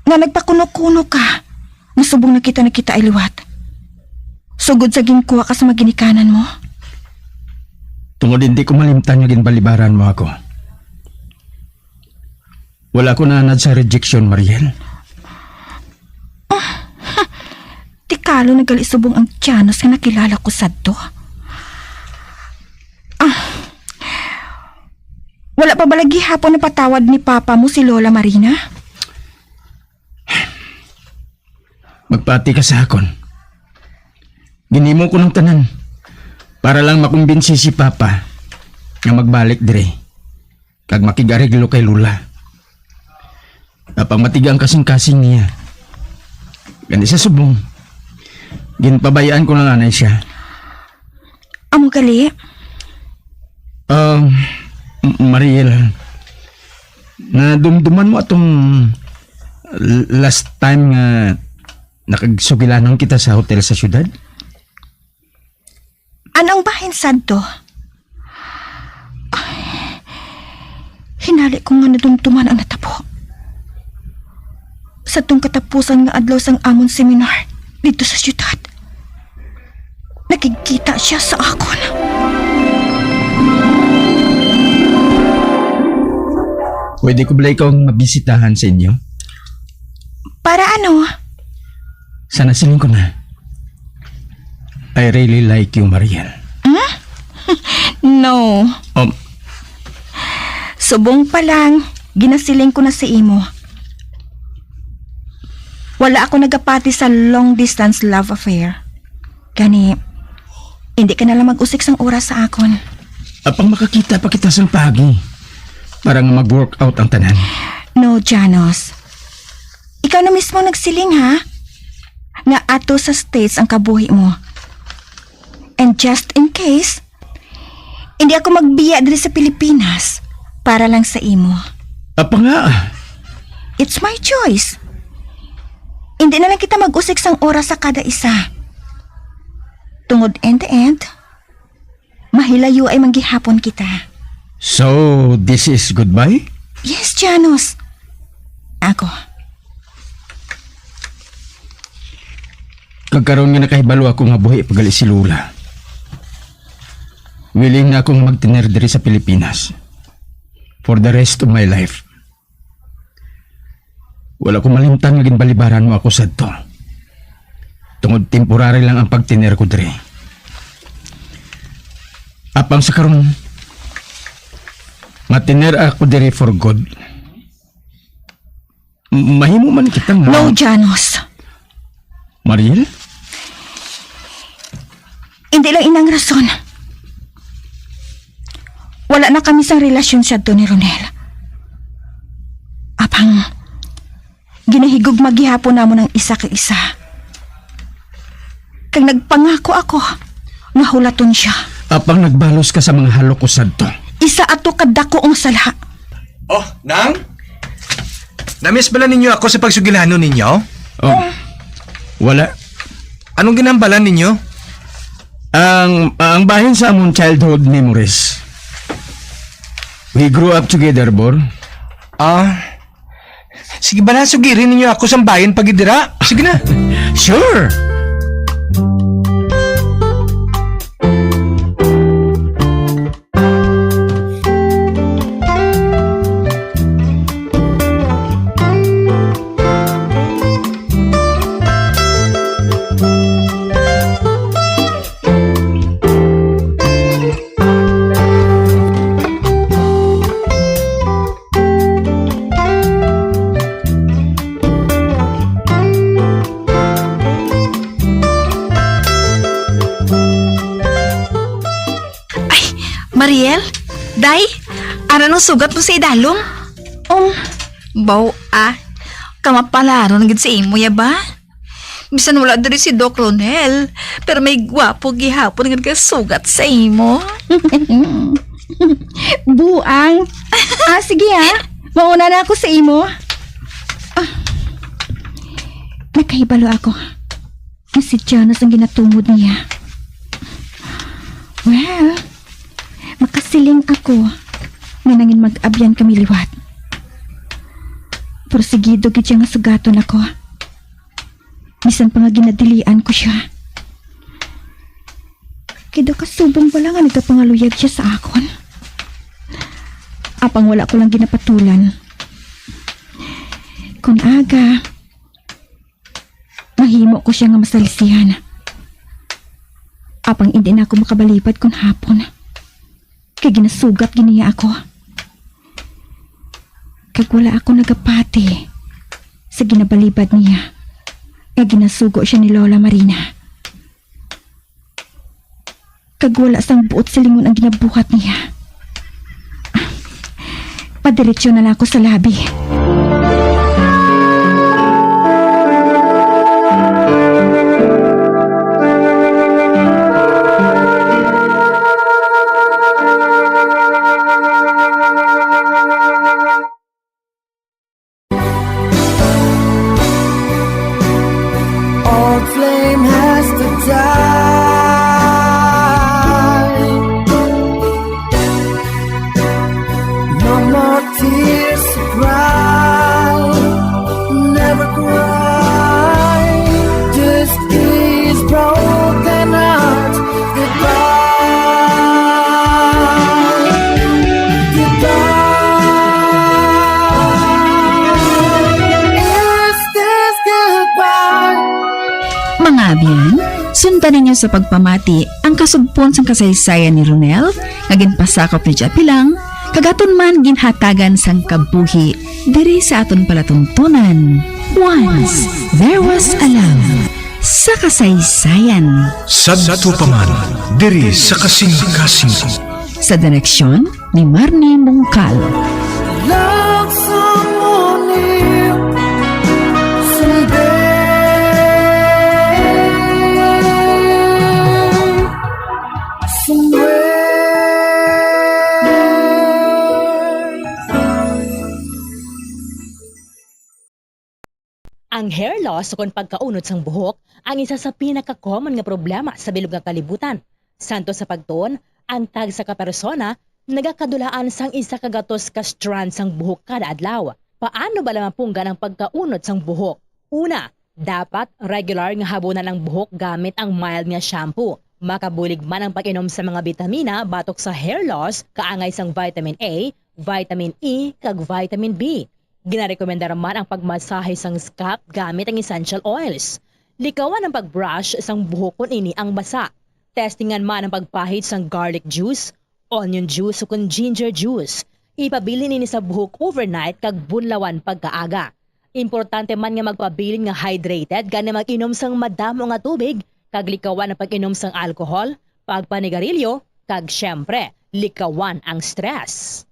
Nga nagpakuno-kuno ka nga subong na kita nagkitaay liwat, sugod sa ginkuha ka sa mga ginikanan mo? Tungod hindi ko malimtan nga ginbalibaran mo ako. Wala ko naanad sa rejection, Mariel. Tikalo na gali subong ang Janos nga nakilala ko sadto. Ah, wala pa bala gihapon napatawad ni Papa mo si Lola Marina? Magpati ka sa akon. Ginimo ko ng tanan para lang makumbinsi si Papa nga magbalik diri kag makigareglo kay Lola. Apang matiga ang kasing-kasing niya. Gani sa subong, ginpabayaan ko na anay siya. Amo gali? Um, M-, Mariel, nadumduman mo atong l-, last time nga nakagsugilanon kita sa hotel sa syudad? Ano ang bahin sadto? Ay, hinali ko nga nadumduman ang natabo. Sa tong katapusan nga adlaw sang amon seminar dito sa syudad, nakigkita siya sa akon. Pwede ko bala ikaw mabisitahan sa inyo? Para ano? Sana siling ko na. I really like you, Mariel. Hmm? No. Um, Subong pa lang, ginasiling ko na sa imo. Wala ako nagapati sa long distance love affair. Gani, hindi ka na lang mag-usik sang oras sa akon. Apang makakita pa kita sang pagi para nga mag-work out ang tanan. No, Janos. Ikaw na mismo nagsiling, ha? Nga ato sa States ang kabuhi mo. And just in case, hindi ako magbiya diri sa Pilipinas para lang sa imo. Apa nga? It's my choice. Hindi na lang kita mag-usik sang oras sa kada isa. Tungod in the end, mahilayo ay manggihapon kita. So, this is goodbye? Yes, Janos. Ako. Kag karon nga nakahibalo ako nga buhi pa gali si Lola, willing na akong magtener diri sa Pilipinas for the rest of my life. Wala ko malimtan nga ginbalibaran mo ako sadto. Tungod temporary lang ang pagtener ko diri. Apang sa karon, matiner ako diri for good. M-, mahimo man kita nga No, Janos. Mariel? Hindi lang inang rason. Wala na kami sang relasyon siya to ni Ronel. Apang, ginahigugma gihapon namon ang isa ka isa. Kag nagpangako ako nga hulaton siya. Apang nagbalos ka sa mga halok ko sadto. Isa ato ka dako nga sala. Oh, Nang? Namiss bala ninyo ako sa pagsugilanon ninyo? Oh, wala. Anong ginambalan ninyo? Ang, ang bahin sa among childhood memories. We grew up together, Bor. Ah, sige bala, sugiri ninyo ako sang bahin pagidira. Sige na. Sure. Sugat mo sa idalom? Oh. Baw, ah. Kamapalaron gid sa imo, ya ba? Bisan wala diri si Doc Ronel, pero may gwapo gihapon nga nagasugat sa imo. Buang. Ah, sige, ah. Mauna na ako sa imo. Ah. Nakahibalo ako nga si Jonas ang ginatumod niya. Well, makasiling ako nga nangin mag-abyan kami liwat. Pero sigido gid siya nga sugaton ako. Bisan pa nga ginadilian ko siya. Kay daw kasubong bala nga nagapangaluyag siya sa akon. Apang wala ko lang ginapatulan. Kon aga, mahimo ko siya nga masalisihan. Apang indi na ako makabalibad kon hapon. Kay ginasugat gid niya ako. Kag wala ako nagapati sa ginabalibad niya nga ginasugo siya ni Lola Marina. Kag wala sang buot silingon ang ginabuhat niya. Padiretso na lang ako sa labi. All flame has to die. No more tears to cry. Never cry. Just these broken hearts. Goodbye. Goodbye. Is this goodbye? Mga abyan, sundan ninyo sa pagpamati ang kasugpon sang kasaysayan ni Ronel nga ginpasakop ni Japilang, kag aton man ginhatagan sang kabuhi diri sa aton palatuntunan. Once there was a love sa kasaysayan. Sadto pa man diri sa kasingkasing. Sa direksyon ni Marnie Mungkal. Love someone new someday. Somewhere. Ang hair loss ukon pagkaunod sang buhok ang isa sa pinaka-common nga problema sa bilog nga kalibutan. Santo sa pagtuon, ang tagsa ka persona nagakadulaan sang isa ka gatos ka strand sang buhok kada adlaw. Paano bala mapunggan ang pagkaunod sang buhok? Una, dapat regular nga habunan ang buhok gamit ang mild nga shampoo. Makabulig man ang pag-inom sa mga bitamina batok sa hair loss, kaangay sang vitamin A, vitamin E, kag vitamin B. Ginarekomendar man ang pagmasahe sang scalp gamit ang essential oils. Likawan ang pag-brush sang buhok kon ini ang basa. Testingan man ang pagpahid sang garlic juice, onion juice, o kon ginger juice. Ipabilin ini sa buhok overnight kag bunlawan pagkaaga. Importante man nga magpabilin nga hydrated, gani mag-inom sang madamo nga tubig, kag likawan ang pag-inom sang alcohol, pagpanigarilyo, kag, siyempre, likawan ang stress.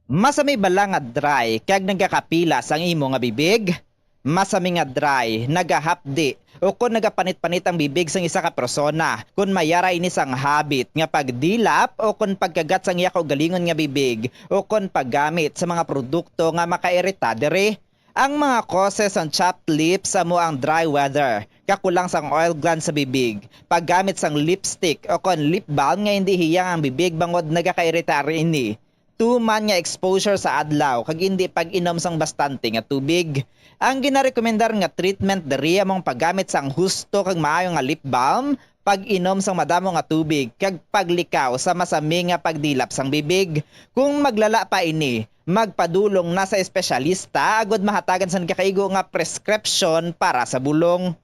Masami bala nga dry kag nagakapilas ang imo nga bibig? Masami nga dry, nagahapdi, o kon nagapanit-panit ang bibig sang isa ka persona, kon may ara ini sang habit nga pagdilap o kon pagkagat sang iya kaugalingon nga bibig, o kon paggamit sa mga produkto nga makairita diri. Ang mga causes sang chapped lips amo ang dry weather, kakulang sang oil glands sa bibig, paggamit sang lipstick o kon lip balm nga indi hiyang ang bibig bangod nagakairita ini. Tuman nga exposure sa adlaw kag indi pag-inom sang bastante nga tubig. Ang ginarekomendar nga treatment diri amo ang paggamit sang husto kag maayo nga lip balm, pag-inom sang madamo nga tubig, kag paglikaw sa masami nga pagdilap sang bibig. Kung maglala pa ini, magpadulong na sa espesyalista agud mahatagan sang nagakaigo nga prescription para sa bulong.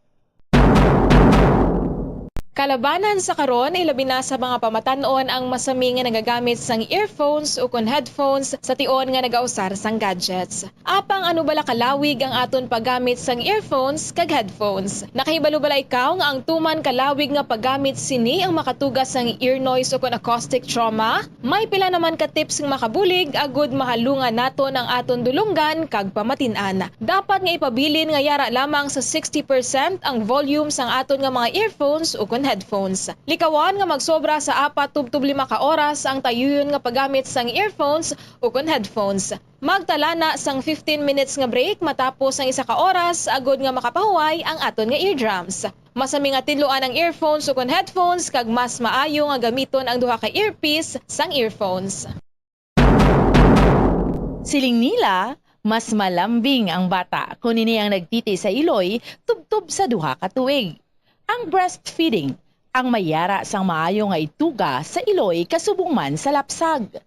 Kalabanan sa karon, ilabi na sa mga pamatan-on ang masami nga nagagamit sang earphones ukon headphones sa tion nga nagausar sang gadgets. Apang ano bala kalawig ang aton paggamit sang earphones kag headphones? Nakahibalo bala ikaw nga ang tuman kalawig nga paggamit sini ang makatuga sang ear noise ukon acoustic trauma? May pila naman ka tips nga makabulig agud mahalungan naton ang aton dulonggan kag pamatin-an. Dapat nga ipabilin nga yara lamang sa sixty percent ang volume sang aton nga mga earphones ukon headphones. Likawan nga magsobra sa apat tubtob lima ka oras ang tayuyon nga paggamit sang earphones ukon headphones. Magtala na sang fifteen minutes nga break matapos ang isa ka oras agud nga makapahuway ang aton nga eardrums. Masami nga tinluan ang earphones ukon headphones kag mas maayo nga gamiton ang duha ka earpiece sang earphones. Siling nila, mas malambing ang bata kon ini ang nagtiti sa iloy tubtob sa duha ka tuig. Ang breastfeeding ang may yara sang maayo nga ituga sa iloy kasubong man sa lapsag.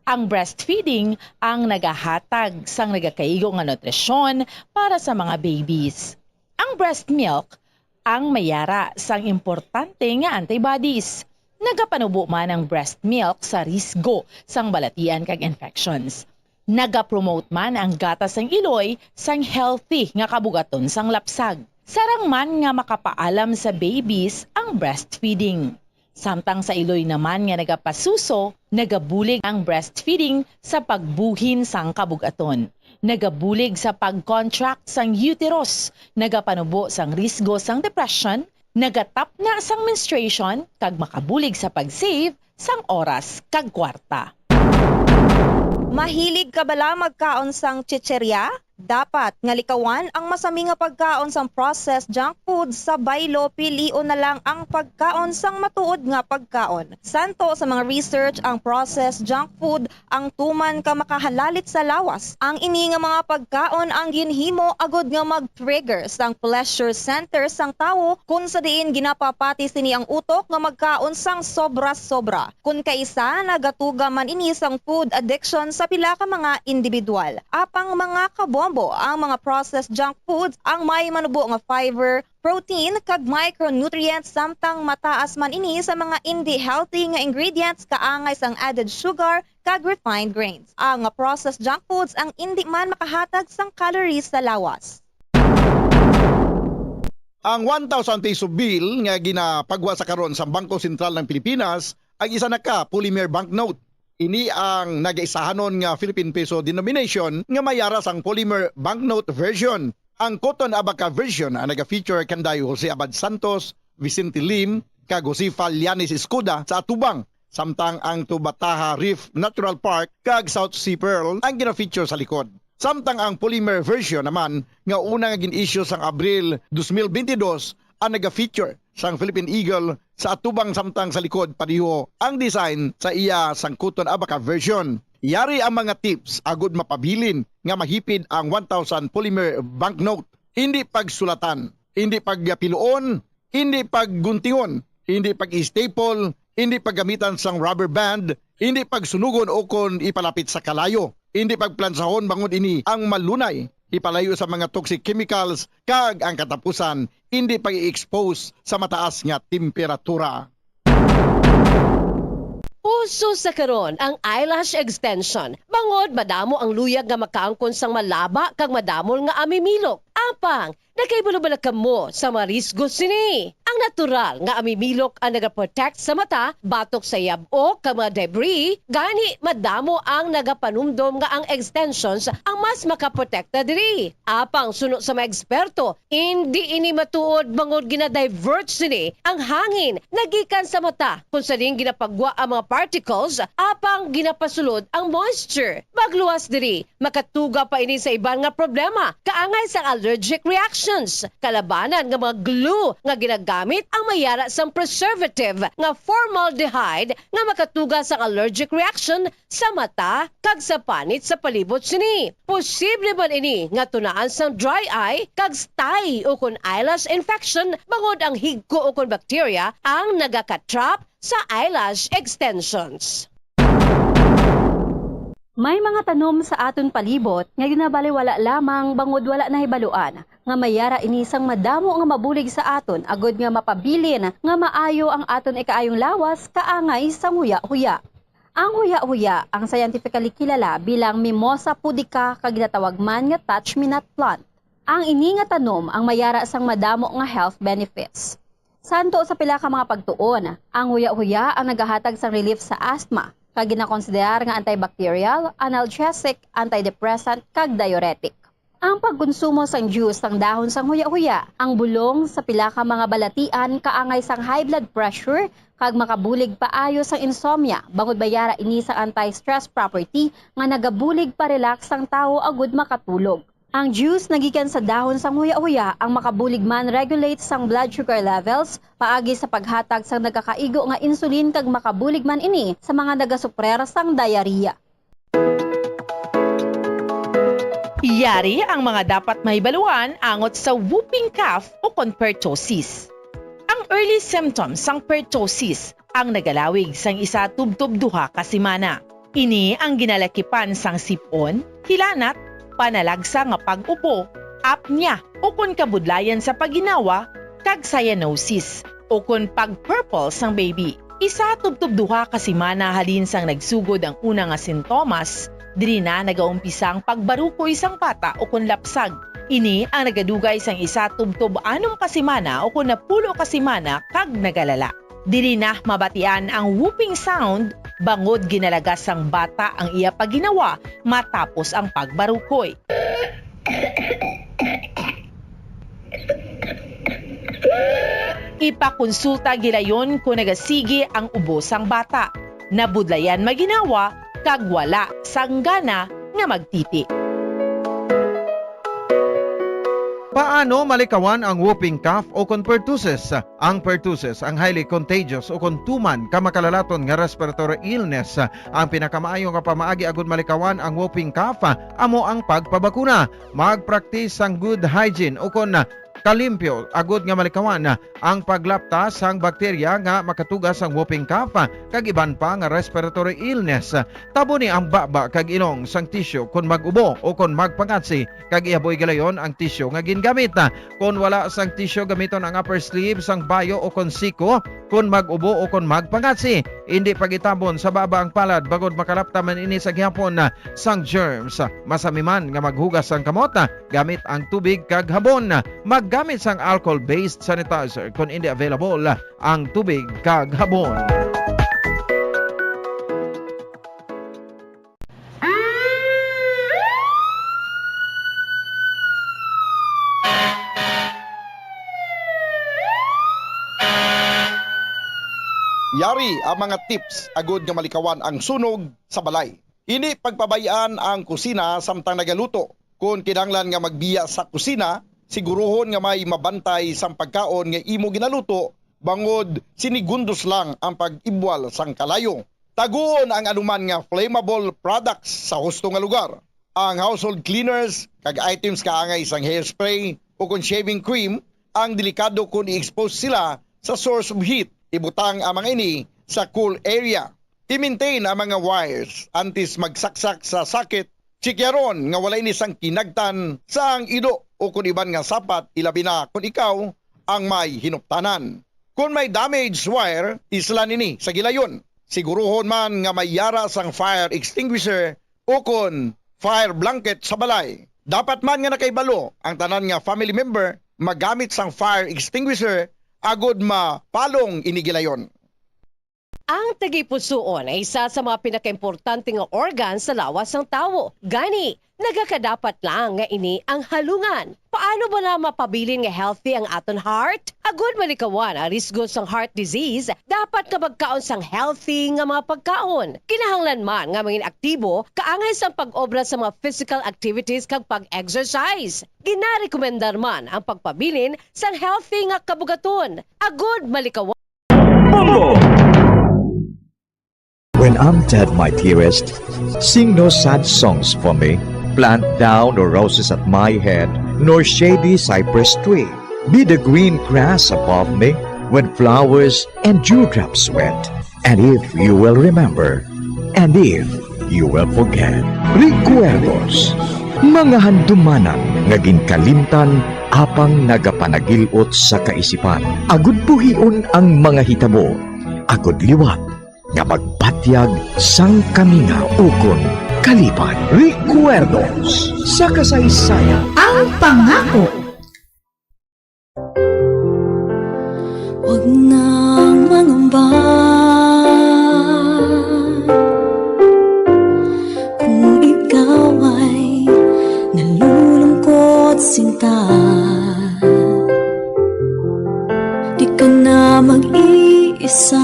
Ang breastfeeding ang nagahatag sang nagakaigo nga nutrisyon para sa mga babies. Ang breast milk ang may yara sang importante nga antibodies. Nagapanubo man ang breast milk sa risgo sang balatian kag infections. Nagapromote man ang gatas sang iloy sang healthy nga kabugaton sang lapsag. Sarang man nga makapaalam sa babies ang breastfeeding. Samtang sa iloy naman nga nagapasuso, nagabulig ang breastfeeding sa pagbuhin sang kabugaton. Nagabulig sa pag-contract sang uterus, nagapanubo sang risgo sang depression, nagatapna sang menstruation, kag makabulig sa pag-save sang oras kag kwarta. Mahilig ka bala magkaon sang chicheria? Dapat nga likawan ang masami nga pagkaon sang processed junk food sa baylo, pilion na lang ang pagkaon sang matuod nga pagkaon. Santo sa mga research, ang processed junk food ang tuman ka makahalalit sa lawas. Ang ini nga mga pagkaon ang ginhimo agud nga mag-trigger sang pleasure center sang tawo, kun sa diin ginapapati sini ang utok nga magkaon sang sobra-sobra. Kun kaisa, nagatuga man ini sang food addiction sa pila ka mga individual. Apang mga kabombo, ang mga processed junk foods ang may manubo nga fiber, protein, kag micronutrients, samtang mataas man ini sa mga indi healthy nga ingredients kaangay sang added sugar kag refined grains. Ang processed junk foods ang indi man makahatag sang calories sa lawas. Ang one thousand peso bill nga ginapagwa sa karon sa Bangko Sentral ng Pilipinas ang isa na ka polymer banknote. Ini ang nagaisahanon nga Philippine peso denomination nga may yara sang polymer banknote version. Ang Cotton Abaca version ang naga-feature kanday Jose Abad Santos, Vicente Lim, kag Josefa Llanes Escuda sa atubang, samtang ang Tubataha Reef Natural Park kag South Sea Pearl ang gina-feature sa likod. Samtang ang polymer version naman nga una nga gin-issue sang Abril dos mil bentidós ang naga-feature sang Philippine Eagle sa atubang, samtang sa likod pareho ang design sa iya sang Cotton Abaca version. Yari ang mga tips agud mapabilin nga mahipid ang one thousand polymer banknote. Indi pagsulatan, indi pagpiluon, indi pagguntingon, indi pag-staple, indi paggamitan sang rubber band, indi pagsunugon ukon ipalapit sa kalayo, indi pagplansahon bangod ini ang malunay ipalayo sa mga toxic chemicals, kag ang katapusan, indi pag-i-expose sa mataas nga temperatura. Uso sa karon ang eyelash extension, bangod madamo ang luyag nga makaangkon sang malaba kag madamol nga amimilok. Apang, nakahibalo bala kamo sa mga risgo sini? Ang natural nga amimilok ang nagaprotect sa mata batok sa yab-ok kag mga debris, gani madamo ang nagapanumdom nga ang extensions ang mas makaprotekta diri. Apang suno sa mga eksperto, indi ini matuod, bangod gina-divert sini ang hangin nga gikan sa mata, kung sa diin ginapagwa ang mga particles, apang ginapasulod ang moisture. Magluwas diri, makatuga pa ini sa iban nga problema, kaangay sang allergic reactions. Kalabanan nga mga glue nga ginagamit ang may yara sang preservative nga formaldehyde nga makatuga sang allergic reaction sa mata kag sa panit sa palibot sini. Posible man ini nga tunaan sang dry eye kag stye ukon eyelash infection, bangod ang higko ukon bakterya ang nagaka-trap sa eyelash extensions. May mga tanom sa aton palibot nga ginabaliwala lamang bangod wala nahibaluan nga may yara ini sang madamo nga mabulig sa aton agud nga mapabilin nga maayo ang aton ikaayong lawas kaangay sang huya-huya. Ang huya-huya ang scientifically kilala bilang Mimosa pudica kag ginatawag man nga touch-me-not plant. Ang ini nga tanom ang may yara sang madamo nga health benefits. Santo sa pila ka mga pagtuon, ang huya-huya ang nagahatag sang relief sa asthma, kag ginakonsiderar nga antibacterial, analgesic, antidepressant, kag diuretic. Ang pagkonsumo sang juice sang dahon sang huya-huya, ang bulong sa pila ka mga balatian kaangay sang high blood pressure kag makabulig paayo sang insomnia, bangod may yara ini sang anti-stress property nga nagabulig pa-relax sang tawo agud makatulog. Ang juice nga gikan sa dahon sang huya-huya ang makabulig man regulate sang blood sugar levels paagi sa paghatag sang nagakaigo nga insulin kag makabulig man ini sa mga nagasuprer sang diarrhea. Yari ang mga dapat mahibaluan angot sa whooping cough o kon pertussis. Ang early symptoms sang pertussis ang nagalawig sang isa tubtob duha ka semana. Ini ang ginalakipan sang sip-on, hilanat, panalagsa nga pag-upo, apnea, ukon kabudlayan sa pagginawa, kag cyanosis, ukon pag-purple sang baby. Isa tubtob duha ka semana halin sang nagsugod ang una nga sintomas, diri na nagaumpisa ang pagbarukoy sang bata ukon lapsag. Ini ang nagadugay sang isa tubtob anom ka semana ukon napulo ka semana kag nagalala. Diri na mabatian ang whooping sound bangod ginalagas sang bata ang iya pagginawa matapos ang pagbarukoy. Ipakonsulta gilayon kon nagasigi ang ubo sang bata, nabudlayan maginawa, kag wala sang gana nga magtiti. Paano malikawan ang whooping cough o kon pertussis? Ang pertussis ang highly contagious o kon tuman ka makalalaton nga respiratory illness. Ang pinakamaayo nga pamaagi agud malikawan ang whooping cough amo ang pagpabakuna. Magpraktis sang good hygiene o kon kalimpyo agud nga malikawan ang paglapta sang bakterya nga makatuga sang whooping cough kag iban pa nga respiratory illness. Taboni ang baba kag ilong sang tisyu kon mag-ubo o kon magpangatsi, kag ihaboy gilayon ang tisyu nga gingamit. Kon wala sang tisyu, gamiton ang upper sleeve sang bayo o kon siko. Kon mag-ubo o kon magpangatsi, indi pagitabon sa baba ang palad bangod makalapta man ini sa gihapon sang germs. Masami man nga maghugas sang kamot gamit ang tubig kag habon. Maggamit sang alcohol-based sanitizer kon indi available ang tubig kag habon. Yari ang mga tips agud nga malikawan ang sunog sa balay. Indi pagpabay-an ang kusina samtang nagaluto. Kon kinahanglan nga magbiya sa kusina, siguruhon nga may mabantay sang pagkaon nga imo ginaluto, bangod sinigundos lang ang pag-ibwal sang kalayo. Taguon ang anuman nga flammable products sa husto nga lugar. Ang household cleaners kag items kaangay sang hairspray o kon shaving cream ang delikado kon i-expose sila sa source of heat. Ibutang ang mga ini sa cool area. I-maintain ang mga wires antes magsaksak sa socket. Chikyaron nga wala ini sang kinagtan sang ido o kon iban nga sapat, ilabi na kon ikaw ang may hinuptanan. Kon may damaged wire, islan ini sa gilayon. Siguruhon man nga may yara sang fire extinguisher o kon fire blanket sa balay. Dapat man nga nakahibalo ang tanan nga family member magamit sang fire extinguisher agod mapalong ini gilayon. Ang tagipusoon ay isa sa mga pinakaimportante nga organ sa lawas sang tawo. Gani, nagakadapat lang nga ini ang halungan. Paano bala mapabilin nga healthy ang aton heart? Agud malikawan ang risgo sang heart disease, dapat nga magkaon sang healthy nga mga pagkaon. Kinahanglan man nga mangin aktibo, kaangay sang pag-obra sa mga physical activities kag pag-exercise. Ginarekomendar man ang pagpabilin sang healthy nga kabugaton. Agud malikawan. Bongo! When I'm dead, my dearest, sing no sad songs for me. Plant thou no roses at my head, nor shady cypress tree. Be the green grass above me when flowers and dewdrops wet. And if you will remember, and if You will forget. Recuerdos, mga handumanan nga ginkalimtan apang nagapanagil-ot sa kaisipan. Agud buhion ang mga hitabo, agud liwat nga magpatyag sang kamingaw ukon kalipay. Recuerdos sa kasaysayan. Ang pangako. Huwag nang mangamba kung ikaw ay nalulungkot, sinta. Di ka na mag-iisa.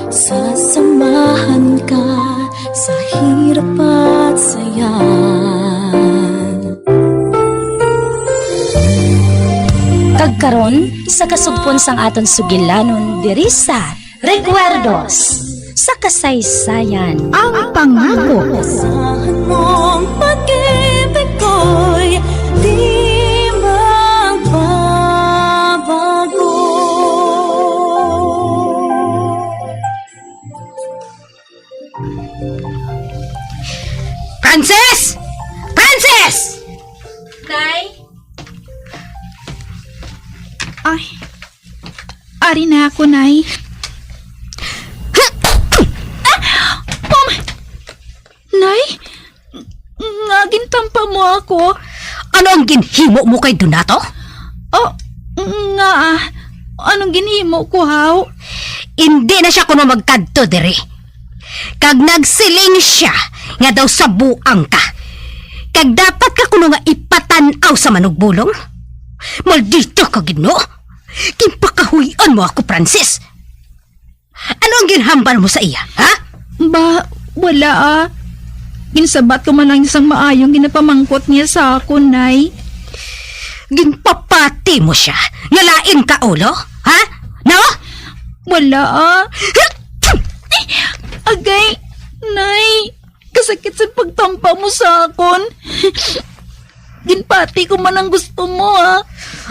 Sasamahan ka sa hirap at saya. Kag karon, sa kasugpon sang aton sugilanon diri sa Recuerdos sa Kasaysayan. Ang pangako. Asahan mong pag-ibig ko'y di magbabago. Francis! Francis! Nay? Ay, ari na ako, Nay. Ah! Mom! Nay? Nga gintampa mo ako? Ano ang ginhimo mo kay Donato? Oh, nga, ah, anong ginhimo ko, haw? Indi na siya kuno magkadto diri. Kag nagsiling siya nga daw sabuang ka. Kag dapat ka kuno nga ipatan-aw sa manugbulong. Maldito ka, Ginoo! Ginpakahuy-an mo ako, Francis. Ano ang ginhambal mo sa iya, ha? Ba, wala, ah. Ginsabat ko man lang sang maayong ginapamangkot niya sa akon, Nay. Ginpapati mo siya nga lain ka ulo, ha? No? Wala, ah. Agay, Nay, kasakit sa pagtampa mo sa akon. Ginpati ko man ang gusto mo, ah.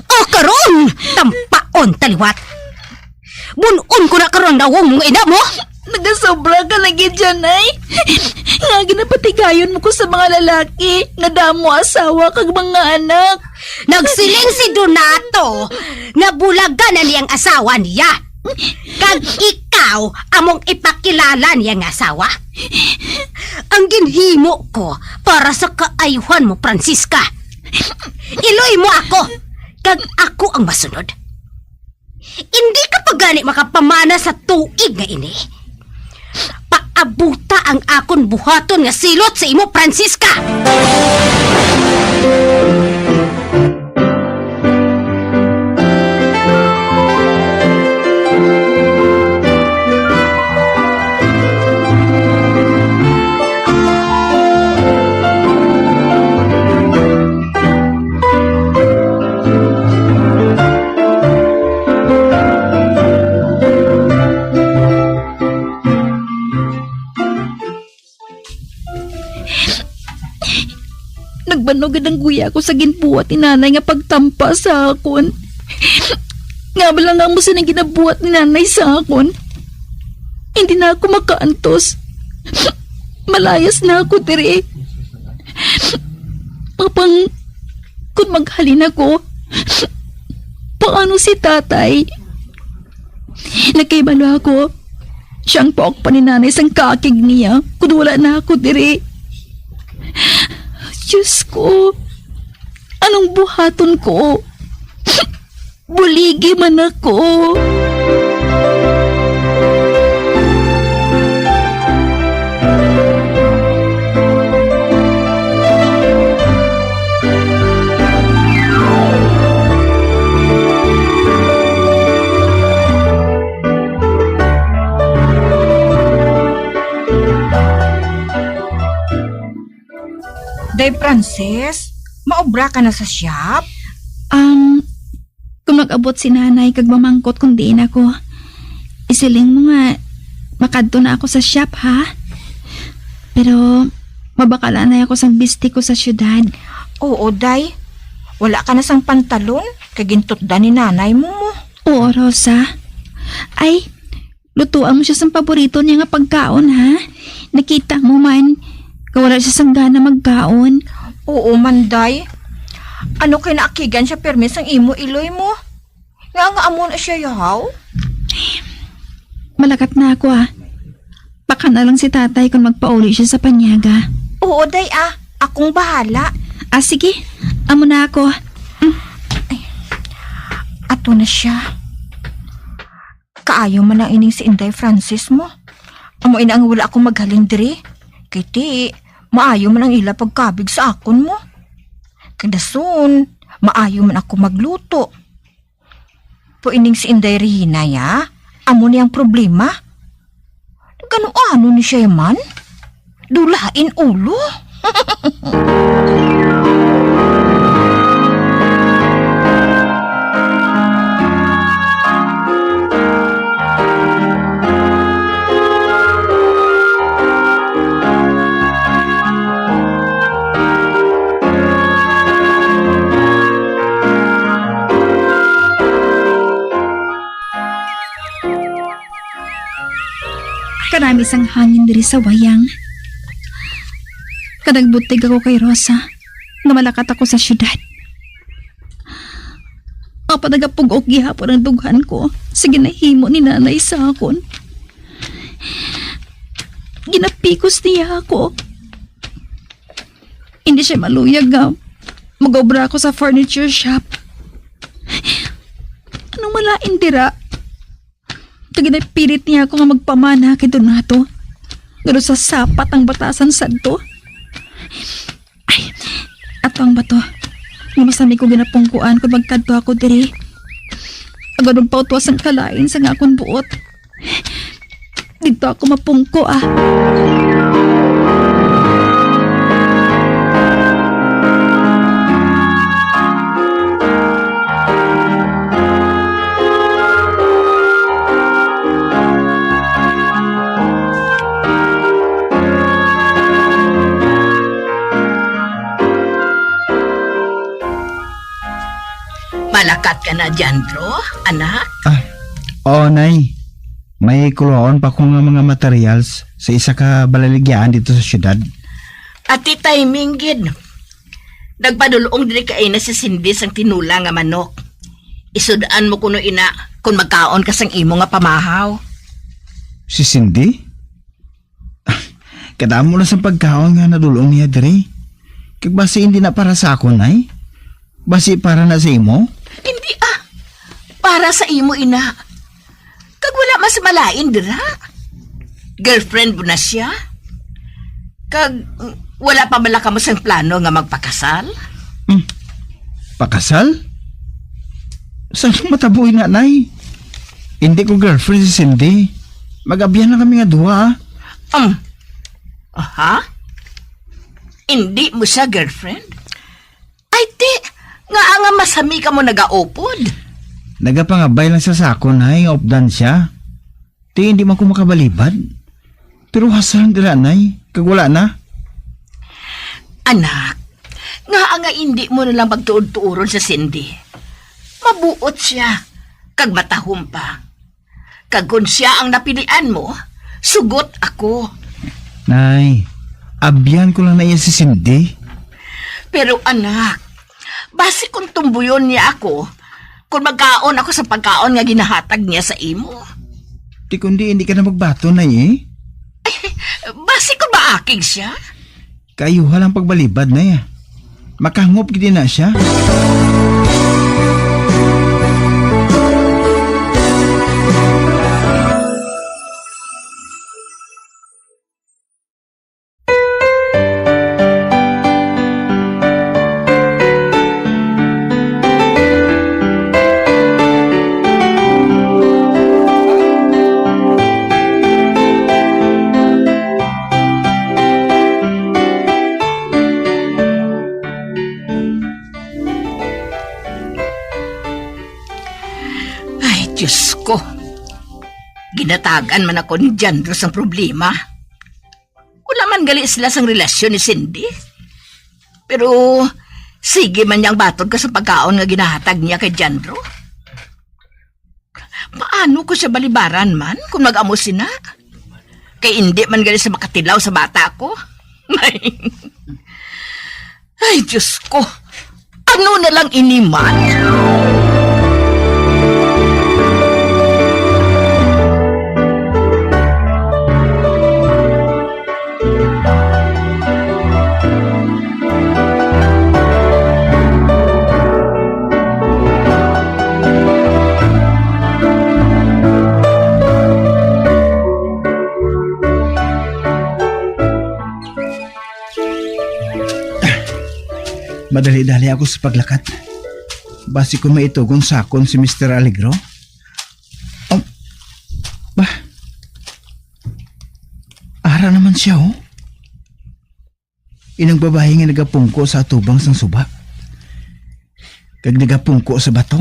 O, karon, tampaon ta liwat. Bun-on ko na karon ang nawong mong ina mo. Nagasobra ka na gid dyan, ay. Nga ginapatigayon mo ko sa mga lalaki nga damo asawa kag mga anak. Nagsiling si Donato nga bulagan na niyang asawa niya. Kag ikaw among ipakilala niya nga asawa. Ang ginhimo ko para sa kaayuhan mo, Francisca. Iloy mo ako, kag ako ang masunod. Indi ka pa gani makapamana sa tuig nga ini. Paabuta ang akon buhaton nga silot sa imo, Francisca! Nagbanog gid ang guya ko sa ginbuhat ni Nanay nga pagtampa sa akon. Nga bala nga mo sining ginabuhat ni Nanay sa akon. Hindi na ako makaantos. Malayas na ako diri. Apang, kung maghalin ako, paano si Tatay? Nakahibalo ako, siya ang paok pa ni Nanay sang kaakig niya, kun wala na ako diri. Diyos ko, anong buhaton ko? Buligi man ako. Day Frances, maobra ka na sa shop? Um, kung mag-abot si Nanay kag mamangkot kung diin ako, isiling mo nga makadto na ako sa shop, ha? Pero mabakal anay ako sang bisti ko sa syudad. Oo, Day. Wala ka na sang pantalon, kay gintutdan ni Nanay mo mo. Oo, Rosa. Ay, Lutuan mo siya sang paborito niya nga pagkaon, ha? Nakita mo man, kay wala siya sang gana magkaon. Oo man, day. Ano kay naakigan siya pirmi sang imo iloy mo? Nga nga amo na siya, yahaw? Malakat na ako, ah. Baka na lang si tatay kung magpauli siya sa panyaga. Oo, day, ah. Akong bahala. Ah, sige. Amo na ako. Mm. Ato na siya. Kaayo man ang ining si Inday Francis mo. Amo ina ang wala akong maghalin diri. Kay ti, maayo man ang ila pagkabig sa akon mo. Kay dason, maayo man ako magluto. Po ining si Inday Regina, ya? Amo ni ang problema. Nagano-ano ni siya man? Dulain ulo. Karami sang hangin diri sa wayang. Kag nagbutig ako kay Rosa nga malakat ako sa syudad. Apan nagapugok gihapon ang dughan ko sa ginahimo ni Nanay sa akon. Ginapikos niya ako. Hindi siya maluyag nga mag-obra ako sa furniture shop. Anong malain dira? Kag ginapilit niya ako nga magpamana kay Donato. Pero sa sapat ang batasan sadto. Ay, ato ang bato. Nga masami ko ginapungkuan kung magkadto ako diri. Agad magpautwas ang kalain sa nga akong buot. Dito ako mapungko, ah. Malakat ka na, Jandro, anak? Ah, oo, Nay. May kuluhaon pa ko nga mga materials sa isa ka balaligyaan dito sa syudad. Ati timing gid. Nagpadulong diri kay na si Cindy sang tinula nga manok. Isud-an mo kuno ina kung magkaon ka sang imo nga pamahaw. Si Cindy? Kadamo na sang pagkaon nga nadulong niya diri. Kag basi hindi na para sa akon, Nay. Basi para na sa imo? Hindi, ah. Para sa imo, ina. Kag wala mas malain dira. Girlfriend mo na siya. Kag, mm, wala pa bala kamo sang plano nga magpakasal? Hmm. Pakasal? Saan matabo ina, Nay? Hindi ko girlfriend si Cindy. Mag-abyan na kami nga duha, ah. Um. Aha? Hindi mo siya girlfriend? Ay, ti, nga nga masami ka mo nagaupod. Nagapangabay lang siya sa akon, Nay, nga updan siya. Ti, hindi man ko makabalibad. Pero hasang dira, Nay, kag wala na. Anak, nga nga hindi mo na lang pagtuod-tuoron sa Cindy. Mabuot siya, kag matahom pa. Kag kon siya ang napilian mo, sugot ako. Nay, abyan ko lang na iya si Cindy. Pero anak, basi kung tumbuyon niya ako, kung magkaon ako sa pagkaon nga ginahatag niya sa imo. Ti kundi hindi ka na magbaton, Nay, eh. Basi kung maakig siya. Kaayuha lang pagbalibad, Nay, ah. Makahangop gid na siya. Ay, Diyos ko. Ginatagan man ako ni Jandro sang problema. Wala man gali sila sang relasyon ni Cindy. Pero sige man niya ang baton ko sa pagkaon nga ginahatag niya kay Jandro. Paano ko siya balibaran man kung mag-amo sina? Kay indi man gali siya makatilaw sa bata ko. Ay, Diyos ko. Ano na lang ini man? Madali-dali ako sa paglakat. Basi ko maitugon sa akon si Mister Alegro. Oh, ba? Ara naman siya, oh. Inang babayi nga nagapungko sa atubang sang suba, kag nagapungko sa bato.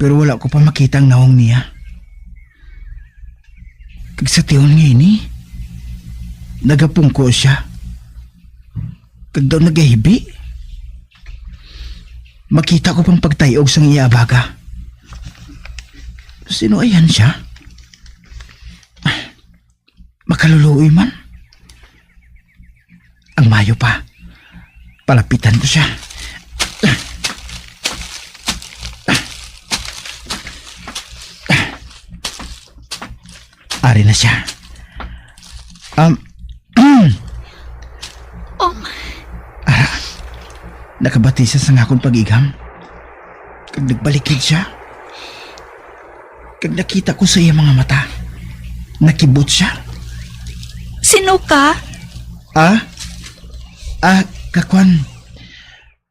Pero wala ko pa makita ang nawong niya. Kag sa tion nga ini, nagapungko siya. Kag daw nagahibi. Makita ko pang pagtay-og sang iya abaga. Sino ayan siya? Makaluluoy man. Ang mayo pa, palapitan ko siya. Ari na siya. Um, Oh, Ara, nakabati siya sang akon pag-igham. Kag nagbalikid siya. Kag nakita ko sa iya mga mata, nakibot siya. Sino ka? Ah? Ah, kakwan.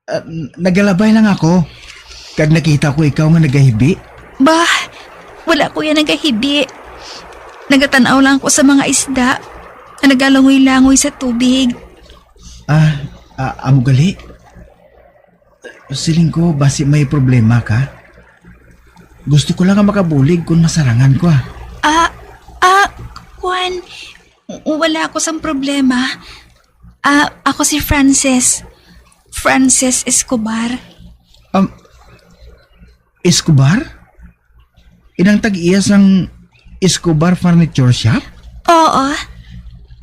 Ah, nagalabay lang ako. Kag nakita ko ikaw nga nagahibi. Bah, wala ko yan nagahibi. Nagatan-aw lang ko sa mga isda nga nagalangoy-langoy sa tubig. Ah, ah, amo gali? Siling ko, basi may problema ka? Gusto ko lang nga makabulig kung masarangan ko, ah. Ah, ah, kwan, wala ako sang problema. Ah, ako si Frances. Frances Escobar. Um, Escobar? Inang tag-iya sang Escobar Furniture Shop? Oo.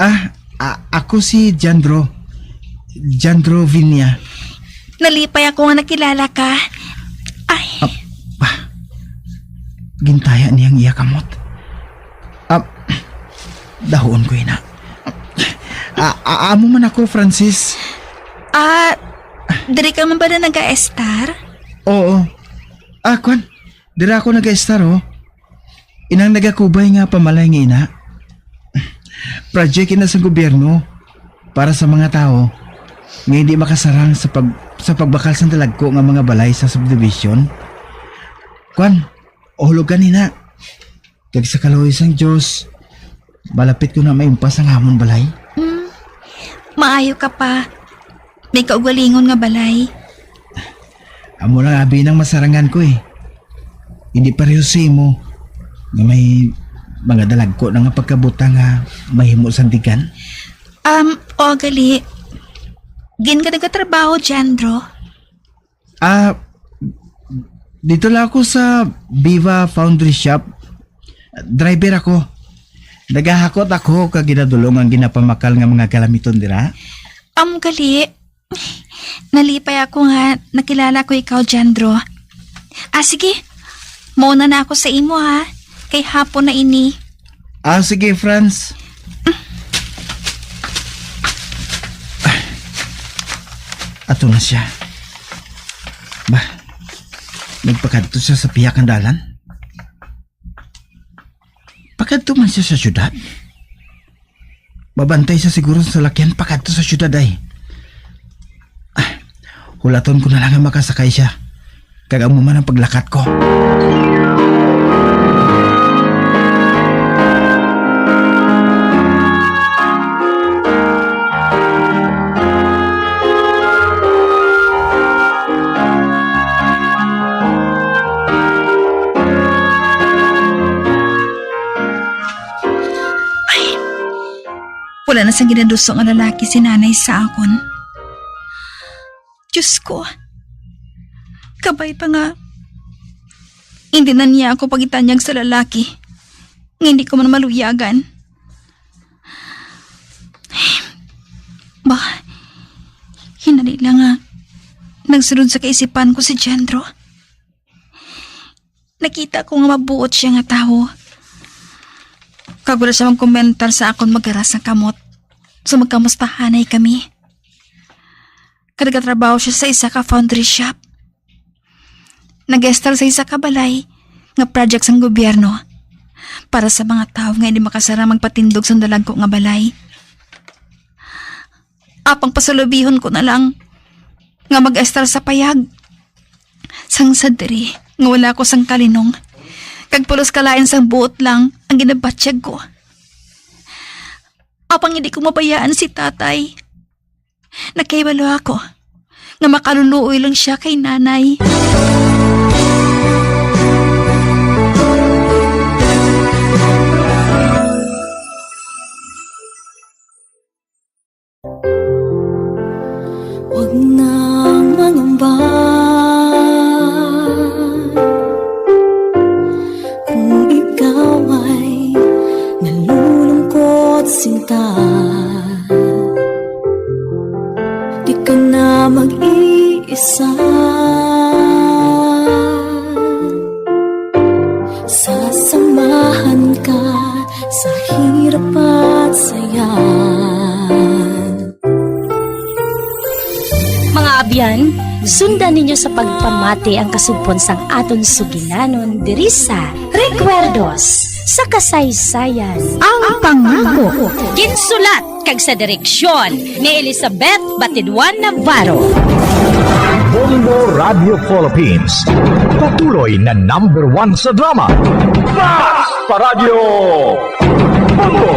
Ah, a-, ako si Jandro. Jandro Vinia. Nalipay ako nga nakilala ka. Ay. Ah, ah. Gintaya niya ang iya kamot. Ah, dahon ko ina. Ah, ah, amo man ako, Francis. Ah, diri ka man ba na nag-estar? Oo. Ah, kwan, dira ako nag-estar, oh. Inang nagakubay nga pamalay nga ina. Project ina sa gobyerno para sa mga tawo nga hindi makasarang sa pag-, sa pagbakal sang dalagko nga mga balay sa subdivision. Kwan, uhulogan ina. Kag sa kaluoy sang Dios, malapit ko na maimpas ang amon balay. Mm, maayo ka pa. May kaugalingon nga balay. Amo lang abi nang masarangan ko, eh. Hindi pareho sa imo nga may mga dalagko na nga pagkabutang nga mahimo sandigan. Um, o gali. Gin ka nagatrabaho, Jandro? Ah, dito lang ako sa Viva Foundry Shop. Driver ako. Nagahakot ako kag ginadulong ang ginapamakal nga mga kalamiton dira. Amo gali. Nalipay ako nga nakilala ko ikaw, Jandro. Ah, sige. Mauna na ako sa imo, ha. Kay hapon na ini. Ah, sige, Franz. Ato na siya. Ba, nagpakadto siya sa pihak nga dalan? Pakadto man siya sa syudad? Mabantay siya siguro sa salakyan pakadto sa syudad, ay. Ah, hulaton ko na lang nga makasakay siya. Kag amo man ang paglakat ko. Ay, wala na sang ginaduso nga lalaki si nanay sa akon. Diyos ko, kabay pa nga Hindi na niya ako pagitanyag sa lalaki nga hindi ko man maluyagan. Ba, hinali lang nga nagsulod sa kaisipan ko si Jandro. Nakita ko nga mabuot siya nga tawo. Kag wala siya magkomentar sa akon magara sang kamot. So, magkamustahanay kami. Kag nagatrabaho siya sa isa ka foundry shop. Nag-estar sa isa ka balay nga project sang gobyerno para sa mga tawo nga hindi makasarang magpatindog sang dalagko nga balay. Apang pasulubihon ko na lang nga mag-estar sa payag. Sang sa diri nga wala ko sang kalinong, kag pulos kalain sang buot lang ang ginabatyag ko. Apang hindi ko mabayaan si tatay. Nakahibalo ako nga makaluluoy lang siya kay nanay. Huwag nang mangamba kung ikaw ay nalulungkot, sinta. Di ka na mag-iisa. Sasamahan ka sa hirap at saya. Mga abyan, sundan ninyo sa pagpamati ang kasugpon sang aton sugilanon diri sa Recuerdos sa Kasaysayan. Ang Pangako. Ginsulat kag sa direksyon ni Elizabeth Batidwan Navarro. Bombo Radio Philippines, patuloy na number one sa drama. Basta Radyo Bombo!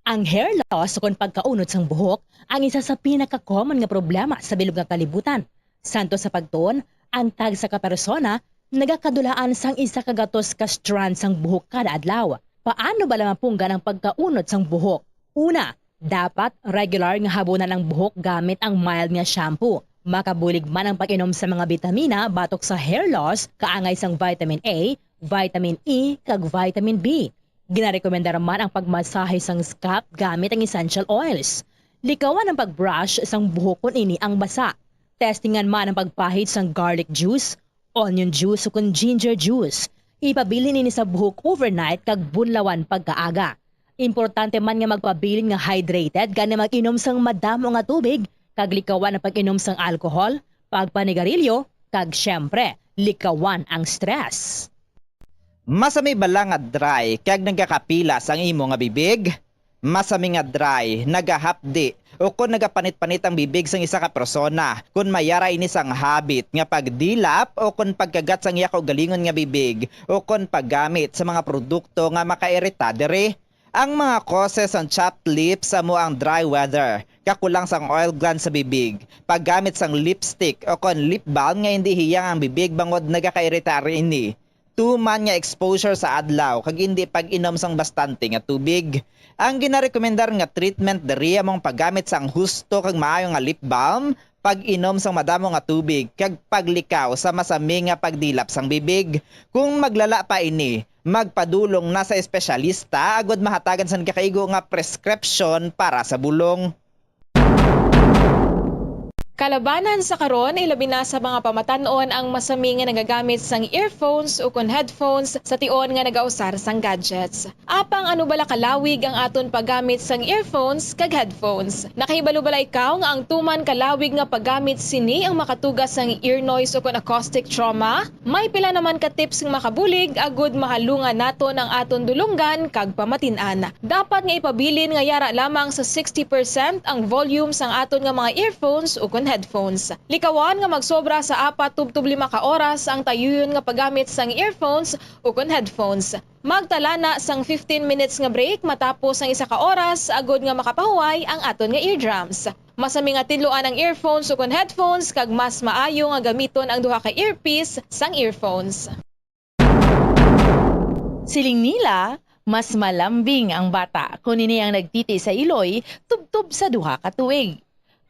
Ang hair loss ukon pagkaunod sang buhok ang isa sa pinaka-common nga problema sa bilog nga kalibutan. Santo sa pagtuon, ang tagsa ka persona nagakadulaan sang isa ka gatos ka strand sang buhok kada adlaw. Paano bala mapunggan ang pagkaunod sang buhok? Una, dapat regular nga habunan ang buhok gamit ang mild nga shampoo. Makabulig man ang pag-inom sa mga bitamina batok sa hair loss, kaangay sang vitamin A, vitamin E, kag vitamin B. Ginarekomendar man ang pagmasahe sang scalp gamit ang essential oils. Likawan ang pag-brush sang buhok kon ini ang basa. Testingan man ang pagpahid sang garlic juice, onion juice, ukon ginger juice. Ipabilin ini sa buhok overnight kag bunlawan pagkaaga. Importante man nga magpabilin nga hydrated, gani mag-inom sang madamo nga tubig, kag likawan ang pag-inom sang alcohol, pagpanigarilyo, kag, siyempre, likawan ang stress. Masami bala nga dry kag nagakapilas ang imo nga bibig? Masami nga dry, nagahapdi, ukon nagapanit-panit ang bibig sang isa ka persona kon may ara ini sang habit nga pagdilap ukon pagkagat sang iya kaugalingon nga bibig ukon paggamit sa mga produkto nga makairita diri. Ang mga causes sang chapped lips amo ang dry weather, kakulang sang oil glands sa bibig, paggamit sang lipstick ukon lip balm nga indi hiyang ang bibig bangod nagakairita ini. Tuman nga exposure sa adlaw kag indi pag-inom sang bastante nga tubig. Ang ginarekomendar nga treatment diri amo ang paggamit sang husto kag maayo nga lip balm, pag-inom sang madamo nga tubig, kag paglikaw sa masami nga pagdilap sang bibig. Kung maglala pa ini, magpadulong na sa espesyalista agud mahatagan sang gakaigo nga prescription para sa bulong. Kalabanan sa karon, ilabi na sa mga pamatan-on ang masami nga nagagamit sang earphones ukon headphones sa tion nga nagausar sang gadgets. Apang ano bala kalawig ang aton paggamit sang earphones kag headphones? Nakahibalo bala ikaw nga ang tuman kalawig nga paggamit sini ang makatuga sang ear noise ukon acoustic trauma? May pila naman ka tips nga makabulig agud mahalungan naton ang aton dulonggan kag pamatin-an. Dapat nga ipabilin nga yara lamang sa sixty percent ang volume sang aton nga mga earphones ukon headphones. Likawan nga magsobra sa apat tubtob lima ka oras ang tayuyon nga paggamit sang earphones ukon headphones. Magtala na sang fifteen minutes nga break matapos ang isa ka oras agud nga makapahuway ang aton nga eardrums. Masami nga tidloan ang earphones ukon headphones kag mas maayo nga gamiton ang duha ka earpiece sang earphones. Siling nila, mas malambing ang bata kon ini ang nagtiti sa iloy tubtob sa duha ka tuig.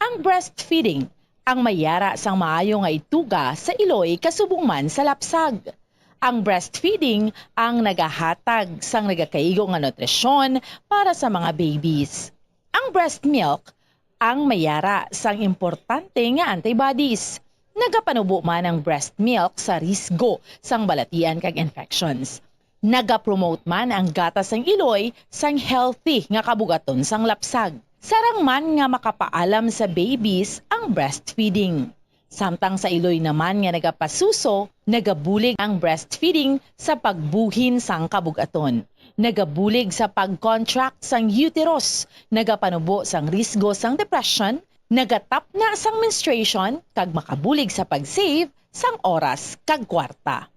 Ang breastfeeding Ang may yara sang maayo nga ituga sa iloy kasubong man sa lapsag. Ang breastfeeding ang nagahatag sang nagakaigo nga nutrisyon para sa mga babies. Ang breast milk ang may yara sang importante nga antibodies. Nagapanubo man ang breast milk sa risgo sang balatian kag infections. Nagapromote man ang gatas sang iloy sang healthy nga kabugaton sang lapsag. Sarang man nga makapaalam sa babies ang breastfeeding. Samtang sa iloy naman nga nagapasuso, nagabulig ang breastfeeding sa pagbuhin sang kabugaton. Nagabulig sa pag-contract sang uterus, nagapanubo sang risgo sang depression, nagatapna sang menstruation, kag makabulig sa pag-save sang oras kag kwarta.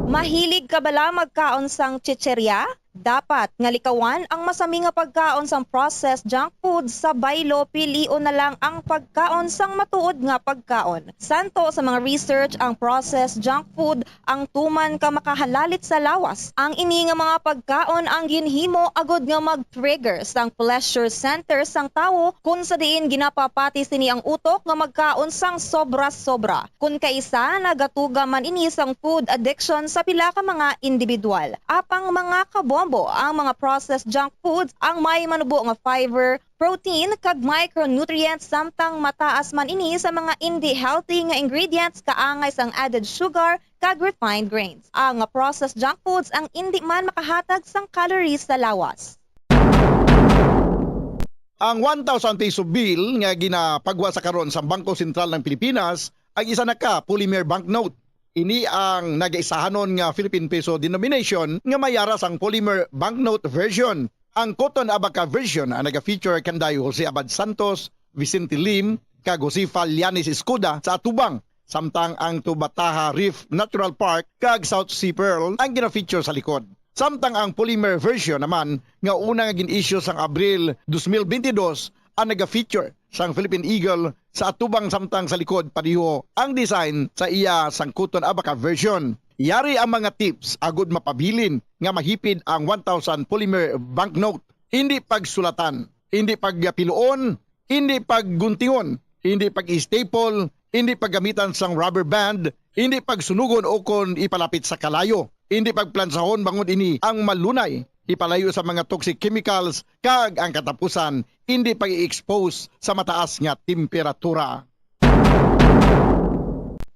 Mahilig ka bala magkaon sang chicherya? Dapat nga likawan ang masami nga pagkaon sang processed junk food sa baylo, pilion na lang ang pagkaon sang matuod nga pagkaon. Santo sa mga research, ang processed junk food ang tuman ka makahalalit sa lawas. Ang ini nga mga pagkaon ang ginhimo agud nga mag-trigger sang pleasure center sang tawo, kun sa diin ginapapati sini ang utok nga magkaon sang sobra-sobra. Kun kaisa, nagatuga man ini sang food addiction sa pila ka mga individual. Apang, mga kabombo, ang mga processed junk foods ang may manubo nga fiber, protein, kag micronutrients, samtang mataas man ini sa mga indi healthy nga ingredients, kaangay sang added sugar kag refined grains. Ang processed junk foods ang indi man makahatag sang calories sa lawas. Ang one thousand peso bill nga ginapagwa sa karon sa Bangko Sentral ng Pilipinas ang isa na ka polymer banknote. Ini ang nagaisahanon nga Philippine peso denomination nga may yara sang polymer banknote version. Ang Cotton Abaca version ang naga-feature kanday Jose Abad Santos, Vicente Lim, kag Josefa Llanes Escuda sa atubang, samtang ang Tubataha Reef Natural Park kag South Sea Pearl ang gina-feature sa likod. Samtang ang polymer version naman nga una nga gin-issue sang Abril dos mil bentidós ang naga-feature sang Philippine Eagle sa atubang, samtang sa likod padiho ang design sa iya sang Cotton Abaca version. Yari ang mga tips agud mapabilin nga mahipid ang one thousand polymer banknote. Hindi pagsulatan, hindi pagpiluon, hindi pagguntingon, hindi pag-staple, hindi paggamitan sang rubber band, hindi pagsunugon ukon ipalapit sa kalayo, hindi pagplansahon bangod ini ang malunay ipalayo sa mga toxic chemicals, kag ang katapusan, hindi pag-i-expose sa mataas nga temperatura.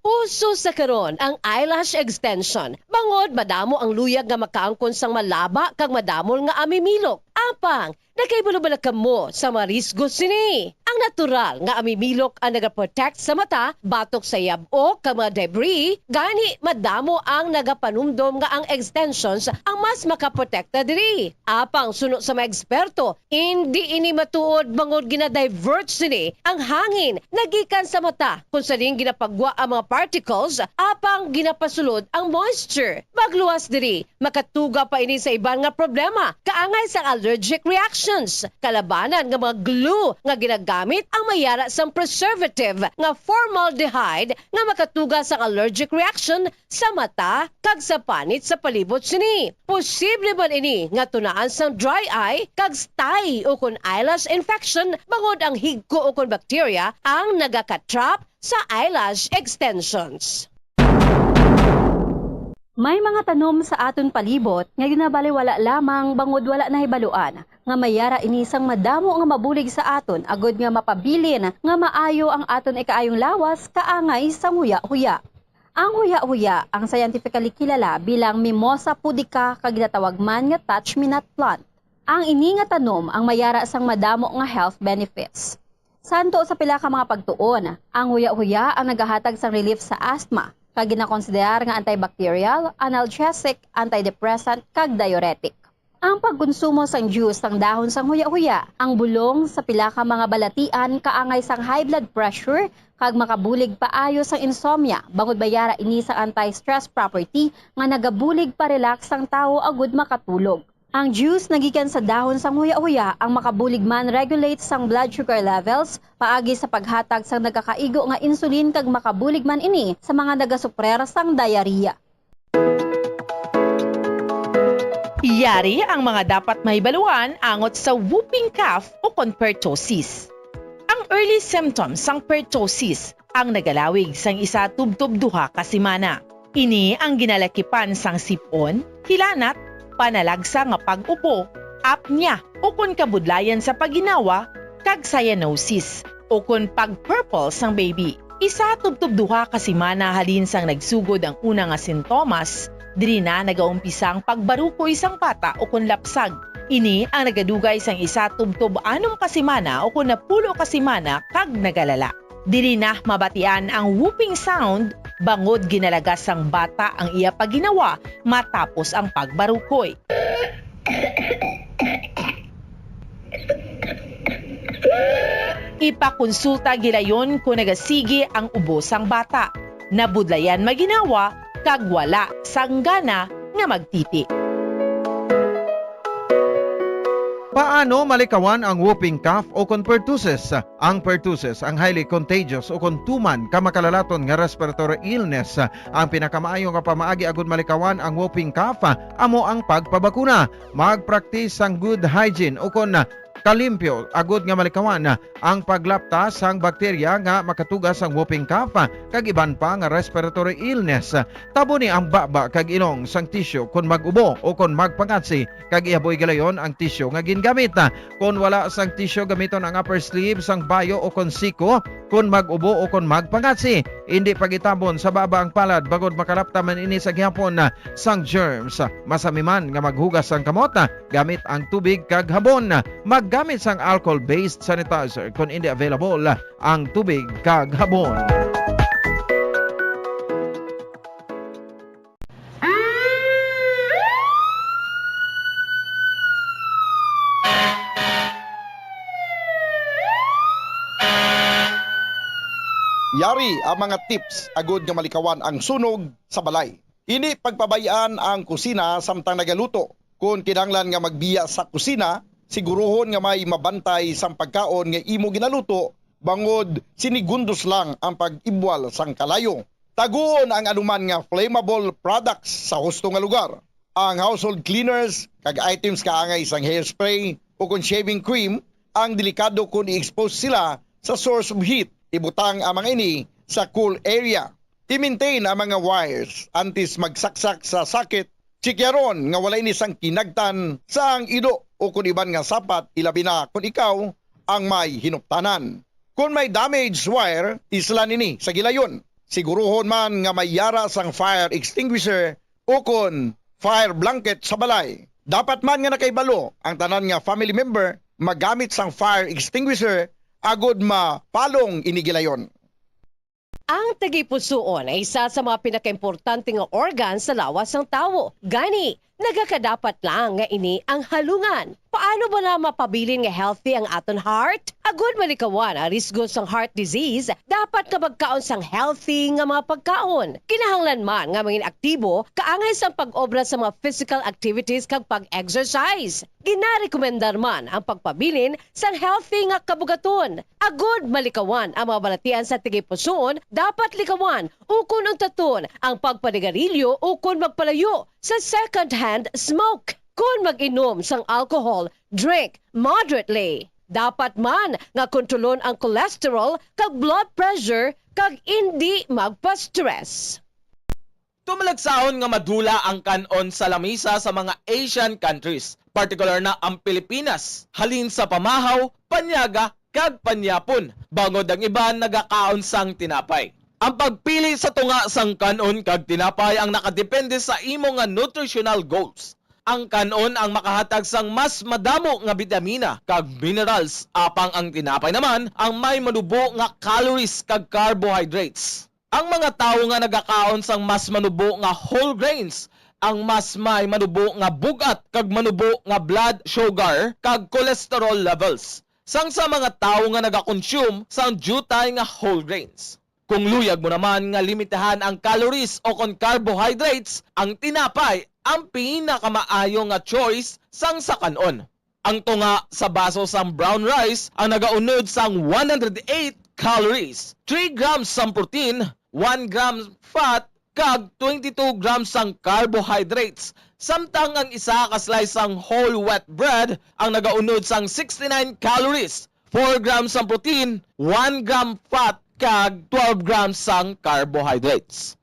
Uso sa karon ang eyelash extension, bangod madamo ang luyag nga makaangkon sang malaba kag madamol nga amimilok. Apang, nakahibalo bala kamo sa mga risgo sini? Ang natural nga amimilok ang nagaprotect sa mata batok sa yab-ok kag mga debris, gani madamo ang nagapanumdom nga ang extensions ang mas makaprotekta diri. Apang, suno sa mga eksperto, indi ini matuod bangod gina-divert sini ang hangin nagikan sa mata, kung sa diin ginapagwa ang mga particles, apang ginapasulod ang moisture. Pagluwas diri, makatuga pa ini sa iban nga problema, kaangay sang allergic reactions, kalabanan nga mga glue nga ginagamit ang may yara sang preservative nga formaldehyde nga makatuga sang allergic reaction sa mata kag sa panit sa palibot sini. Posible man ini nga tunaan sang dry eye kag stye ukon eyelash infection, bangod ang higko ukon bakterya ang nagaka-trap sa eyelash extensions. May mga tanom sa aton palibot nga ginabaliwala lamang bangod wala nahibaluan nga may yara ini sang madamo nga mabulig sa aton, agud nga mapabilin nga maayo ang aton ikaayong lawas kaangay sang huya-huya. Ang huya-huya ang scientifically kilala bilang Mimosa pudica kag ginatawag man nga touch-me-not plant. Ang ini nga tanom ang may yara sang madamo nga health benefits. Santo sa pila ka mga pagtuon, ang huya-huya ang nagahatag sang relief sa asthma, kag ginakonsiderar nga antibacterial, analgesic, antidepressant, kag diuretic. Ang pagkonsumo sang juice sang dahon sang huya-huya, ang bulong sa pila ka mga balatian kaangay sang high blood pressure, kag makabulig paayo sang insomnia, bangod may yara ini sang anti-stress property nga nagabulig pa-relax sang tawo agud makatulog. Ang juice nagikan sa dahon sang huya-huya ang makabulig man regulate sang blood sugar levels paagi sa paghatag sang nagakaigo nga insulin, kag makabulig man ini sa mga nagasuprer sang diarrhea. Yari ang mga dapat mahibaluan angot sa whooping cough o kon pertussis. Ang early symptoms sang pertussis ang nagalawig sang isa tubtob duha ka semana. Ini ang ginalakipan sang sip-on, hilanat, panalagsa nga pag-upo, apnea, ukon kabudlayan sa pagginawa, kag cyanosis, ukon pag-purple sang baby. Isa tubtob duha ka semana halin sang nagsugod ang una nga sintomas, diri na nagaumpisa ang pagbarukoy sang bata ukon lapsag. Ini ang nagadugay sang isa tubtob anom ka semana ukon napulo ka semana kag nagalala. Diri na mabatian ang whooping sound bangod ginalagas sang bata ang iya pagginawa matapos ang pagbarukoy. Ipakonsulta gilayon kon nagasigi ang ubo sang bata, nabudlayan magginawa, kag wala sang gana nga magtiti. Paano malikawan ang whooping cough o kon pertussis? Ang pertussis ang highly contagious o kon tuman ka makalalaton nga respiratory illness. Ang pinakamaayo nga pamaagi agud malikawan ang whooping cough amo ang pagpabakuna. Magpraktis sang good hygiene o kon kalimpyo agud nga malikawan ang paglapta sang bakterya nga makatuga sang whooping cough kag iban pa nga respiratory illness. Taboni ang baba kag ilong sang tisyu kon mag-ubo o kon magpangatsi, kag ihaboy gilayon ang tisyu nga gingamit. Kon wala sang tisyu, gamiton ang upper sleeve sang bayo o kon siko kon mag-ubo o kon magpangatsi. Indi pag-itabon sa baba ang palad bangod makalapta man ini sa gihapon sang germs. Masami man nga maghugas sang kamot gamit ang tubig kag habon. Maggamit sang alcohol-based sanitizer kon indi available ang tubig kag habon. Yari ang mga tips agud nga malikawan ang sunog sa balay. Indi pagpabay-an ang kusina samtang nagaluto. Kon kinahanglan nga magbiya sa kusina, siguruhon nga may mabantay sang pagkaon nga imo ginaluto, bangod sinigundos lang ang pag-ibwal sang kalayo. Taguon ang anuman nga flammable products sa husto nga lugar. Ang household cleaners kag items kaangay sang hairspray o kon shaving cream ang delikado kon i-expose sila sa source of heat. Ibutang ang mga ini sa cool area. I-maintain ang mga wires antes magsaksak sa socket. Chikyaron nga wala ini sang kinagtan sang ido o kon iban nga sapat, ilabi na kon ikaw ang may hinuptanan. Kon may damaged wire, islan ini sa gilayon. Siguruhon man nga may yara sang fire extinguisher o kon fire blanket sa balay. Dapat man nga nakahibalo ang tanan nga family member magamit sang fire extinguisher agud mapalong ini gilayon. Ang tagipusoon ay isa sa mga pinakaimportante nga organ sa lawas sang tawo. Gani, nagakadapat lang nga ini ang halungan. Paano bala mapabilin nga healthy ang aton heart? Agud malikawan ang risgo sang heart disease, dapat nga magkaon sang healthy nga mga pagkaon. Kinahanglan man nga mangin aktibo kaangay sang pag-obra sa mga physical activities kag pag-exercise. Ginarekomendar man ang pagpabilin sang healthy nga kabugaton. Agud malikawan ang mga balatian sa tagipusoon, dapat likawan ukon untaton ang pagpanigarilyo ukon magpalayo sa second-hand smoke. Kon mag-inom sang alcohol, drink moderately. Dapat man nga kontrolon ang cholesterol kag blood pressure kag indi magpa-stress. Tumalagsaon nga madula ang kan-on sa lamisa sa mga Asian countries, partikular na ang Pilipinas, halin sa pamahaw, panyaga, kag panyapon, bangod ang iban nagakaon sang tinapay. Ang pagpili sa tunga sang kan-on kag tinapay ang nakadepende sa imo nga nutritional goals. Ang kan-on ang makahatag sang mas madamo nga bitamina kag minerals, apang ang tinapay naman ang may manubo nga calories kag carbohydrates. Ang mga tawo nga nagakaon sang mas manubo nga whole grains ang mas may manubo nga bug-at kag manubo nga blood sugar kag cholesterol levels sang sa mga tawo nga nagakonsume sang diutay nga whole grains. Kung luyag mo naman nga limitahan ang calories o kon carbohydrates, ang tinapay ang pinakamaayo nga choice sang sa kan-on. Ang tunga sa baso sang brown rice ang nagaunod sang one hundred eight calories, three grams sang protein, one gram fat, kag twenty-two grams sang carbohydrates, samtang ang isa ka slice sang whole wheat bread ang nagaunod sang sixty-nine calories, four grams sang protein, one gram fat, kag twelve grams sang carbohydrates.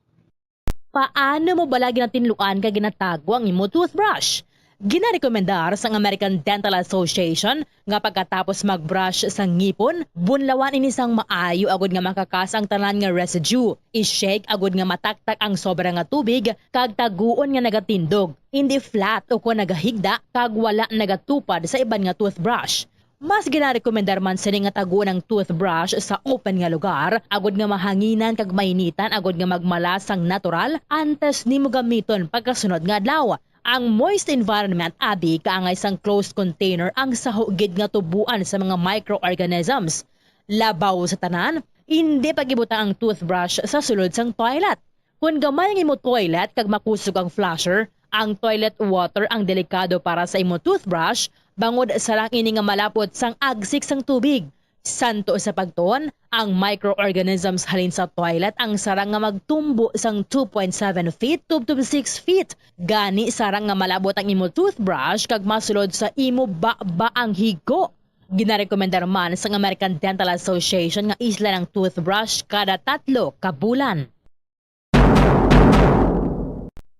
Paano mo bala ginatinluan kag ginatago ang imo toothbrush? Ginarekomendar sang American Dental Association nga pagkatapos mag-brush sa ngipon, bunlawan ini sang maayo agud nga makakas ang tanan nga residue. I-shake agud nga mataktak ang sobra nga tubig kag taguon nga nagatindog, indi flat ukon nagahigda kag wala nagatupad sa iban nga toothbrush. Mas ginarekomendar man sini nga taguon ang toothbrush sa open nga lugar, agud nga mahanginan kag mainitan agud nga magmala sang natural antes nimo gamiton pagkasunod nga adlaw. Ang moist environment abi kaangay sang closed container ang saho gid nga tubuan sa mga microorganisms. Labaw sa tanan, indi pag-ibutang ang toothbrush sa sulod sang toilet. Kon gamay ang imo toilet kag makusog ang flusher, ang toilet water ang delikado para sa imo toothbrush, bangod sarang ini nga malapot sang agsik sang tubig. Santo sa pagtuon, ang microorganisms halin sa toilet ang sarang nga magtumbo sang two point seven feet tubtob six feet. Gani, sarang nga malabot ang imo toothbrush kag masulod sa imo baba ang higo. Ginarekomendar man sang American Dental Association nga islan ang toothbrush kada tatlo ka bulan.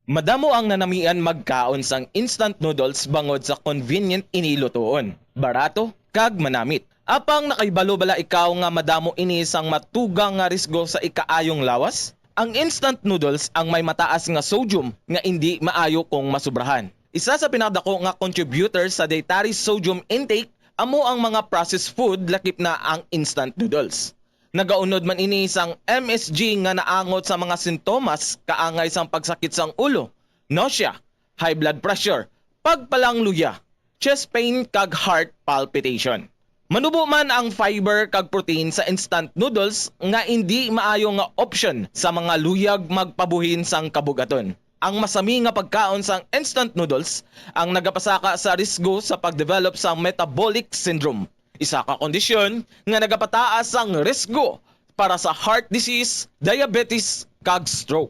Madamo ang nanamian magkaon sang instant noodles bangod sa convenient ini lutuon, barato, kag manamit. Apang nakahibalo bala ikaw nga madamo ini sang matugang nga risgo sa ikaayong lawas? Ang instant noodles ang may mataas nga sodium nga indi maayo kung masubrahan. Isa sa pinakadako nga contributor sa dietary sodium intake amo ang mga processed food, lakip na ang instant noodles. Nagaunod man ini sang M S G nga naangot sa mga sintomas kaangay sang pagsakit sang ulo, nausea, high blood pressure, pagpalangluya, chest pain, kag heart palpitation. Manubo man ang fiber kag protein sa instant noodles nga indi maayo nga option sa mga luyag magpabuhin sang kabug-aton. Ang masami nga pagkaon sang instant noodles ang nagapasaka sa risgo sa pag-develop sang metabolic syndrome, isa ka kondisyon nga nagapataas sang risgo para sa heart disease, diabetes, kag stroke.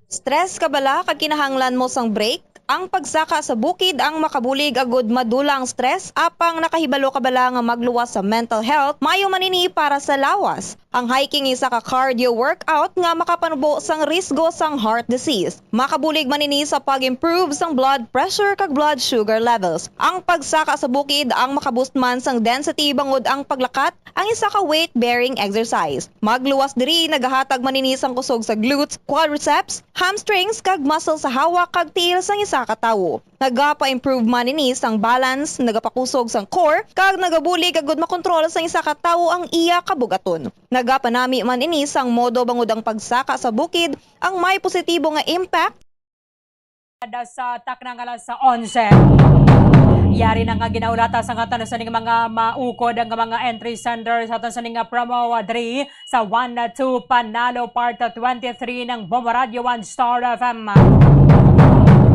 Stress ka bala kag kinahanglan mo sang break? Ang pagsaka sa bukid ang makabulig agud madula ang stress, apang nakahibalo ka bala nga magluwas sa mental health? Maayo man ini para sa lawas. Ang hiking isa ka cardio workout nga makapanubo sang risgo sang heart disease. Makabulig man ini sa pag-improve sang blood pressure kag blood sugar levels. Ang pagsaka sa bukid ang makaboost man sang density bangod ang paglakat ang isa ka weight-bearing exercise. Magluwas diri nagahatag man ini sang kusog sa glutes, quadriceps, hamstrings, kag muscle sa hawak kag tiil sang isa ka tawo. Nagapa-improve man ini sang balance, nagapakusog sang core, kag nagabulig agud makontrol sang isa ka tawo ang iya kabug-aton. Nagapanami man ini sang modo bangod ang pagsaka sa bukid ang may positibo nga impact. Ada sa takna nga alas onse. Yari na nga ginaulata sa aton sining mga maukod nga mga entry sender sa aton sining nga promo diri sa One Two Panalo Part twenty-three ng Bombo Radio One Star F M.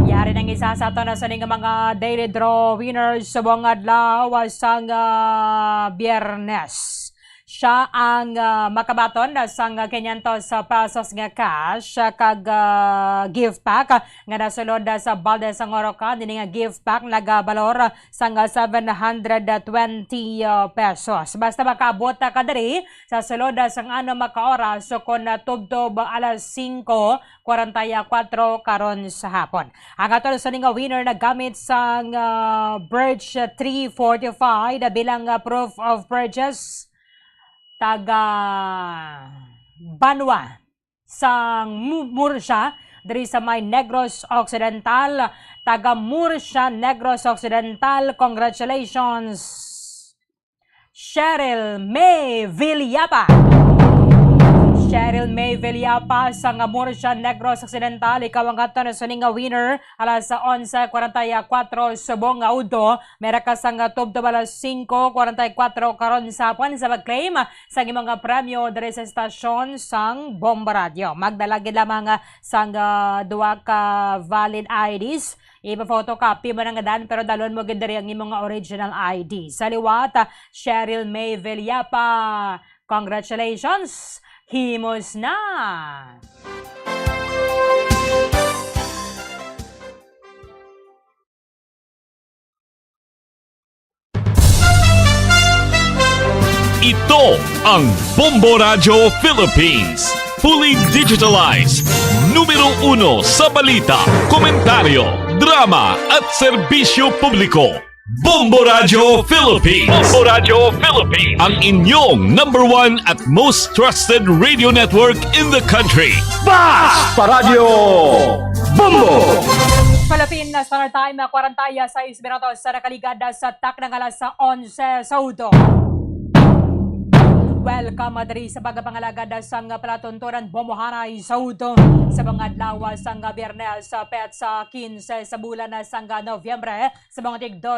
Yari nang isa sa aton sining mga daily draw winners subong adlaw sang Biyernes. Siya ang, ah, makabaton sang quinientos pesos nga cash, ah, kag, ah, gift pack, ah, nga nasulod, ah, sa Balde sang Orocan. Ini nga gift pack nagabalor sang, ah, seven hundred twenty, ah, pesos. Basta makaabot, ah, ka diri sa sulod, ah, sang anom ka oras, so kon, ah, tubtob, ah, alas singko kwarenta y kuwatro karon sa hapon. Ang aton sining nga winner nagamit sang, ah, Birch three fortified bilang, ah, proof of purchase. Taga Banwa sang Mu-, Murcia, diri sa may Negros Occidental. Taga Murcia, Negros Occidental, congratulations, Cheryl May Villapa. Cheryl May Villapa sang Murcia, Negros Occidental, ikaw ang aton sining nga winner. Alas onse kwarenta y kuwatro subong nga udto, mera ka sang tubtob alas singko kwarenta y kuwatro karon sa hapon sa pag-claim sang imong premyo diri sa estasyon sang Bombo Radio. Magdala gid lamang sang, ah, duha ka valid I Ds. Ipa-photocopy mo na nga dan, pero dalon mo gid diri ang imong original I D. Sa liwat, ah, Cheryl May Villapa, congratulations! Himos na! Ito ang Bombo Radyo Philippines. Fully digitalized. Numero uno sa balita, komentaryo, drama, at serbisyo publiko. Bombo Radyo Philippines. Bombo Radyo Philippines. Ang inyong number one at most trusted radio network in the country. Basta Radyo Bombo! Philippine Standard Time, kwarenta y seis minutos sa nakaligad sa takna nga alas onse sa udto. Welcome diri sa pagpangalagad sang palatuntunan Bombohanay sa udto sa mga adlaw sang Biyernes, petsa kinse sa bulan sang Nobyembre, sa mga tigdos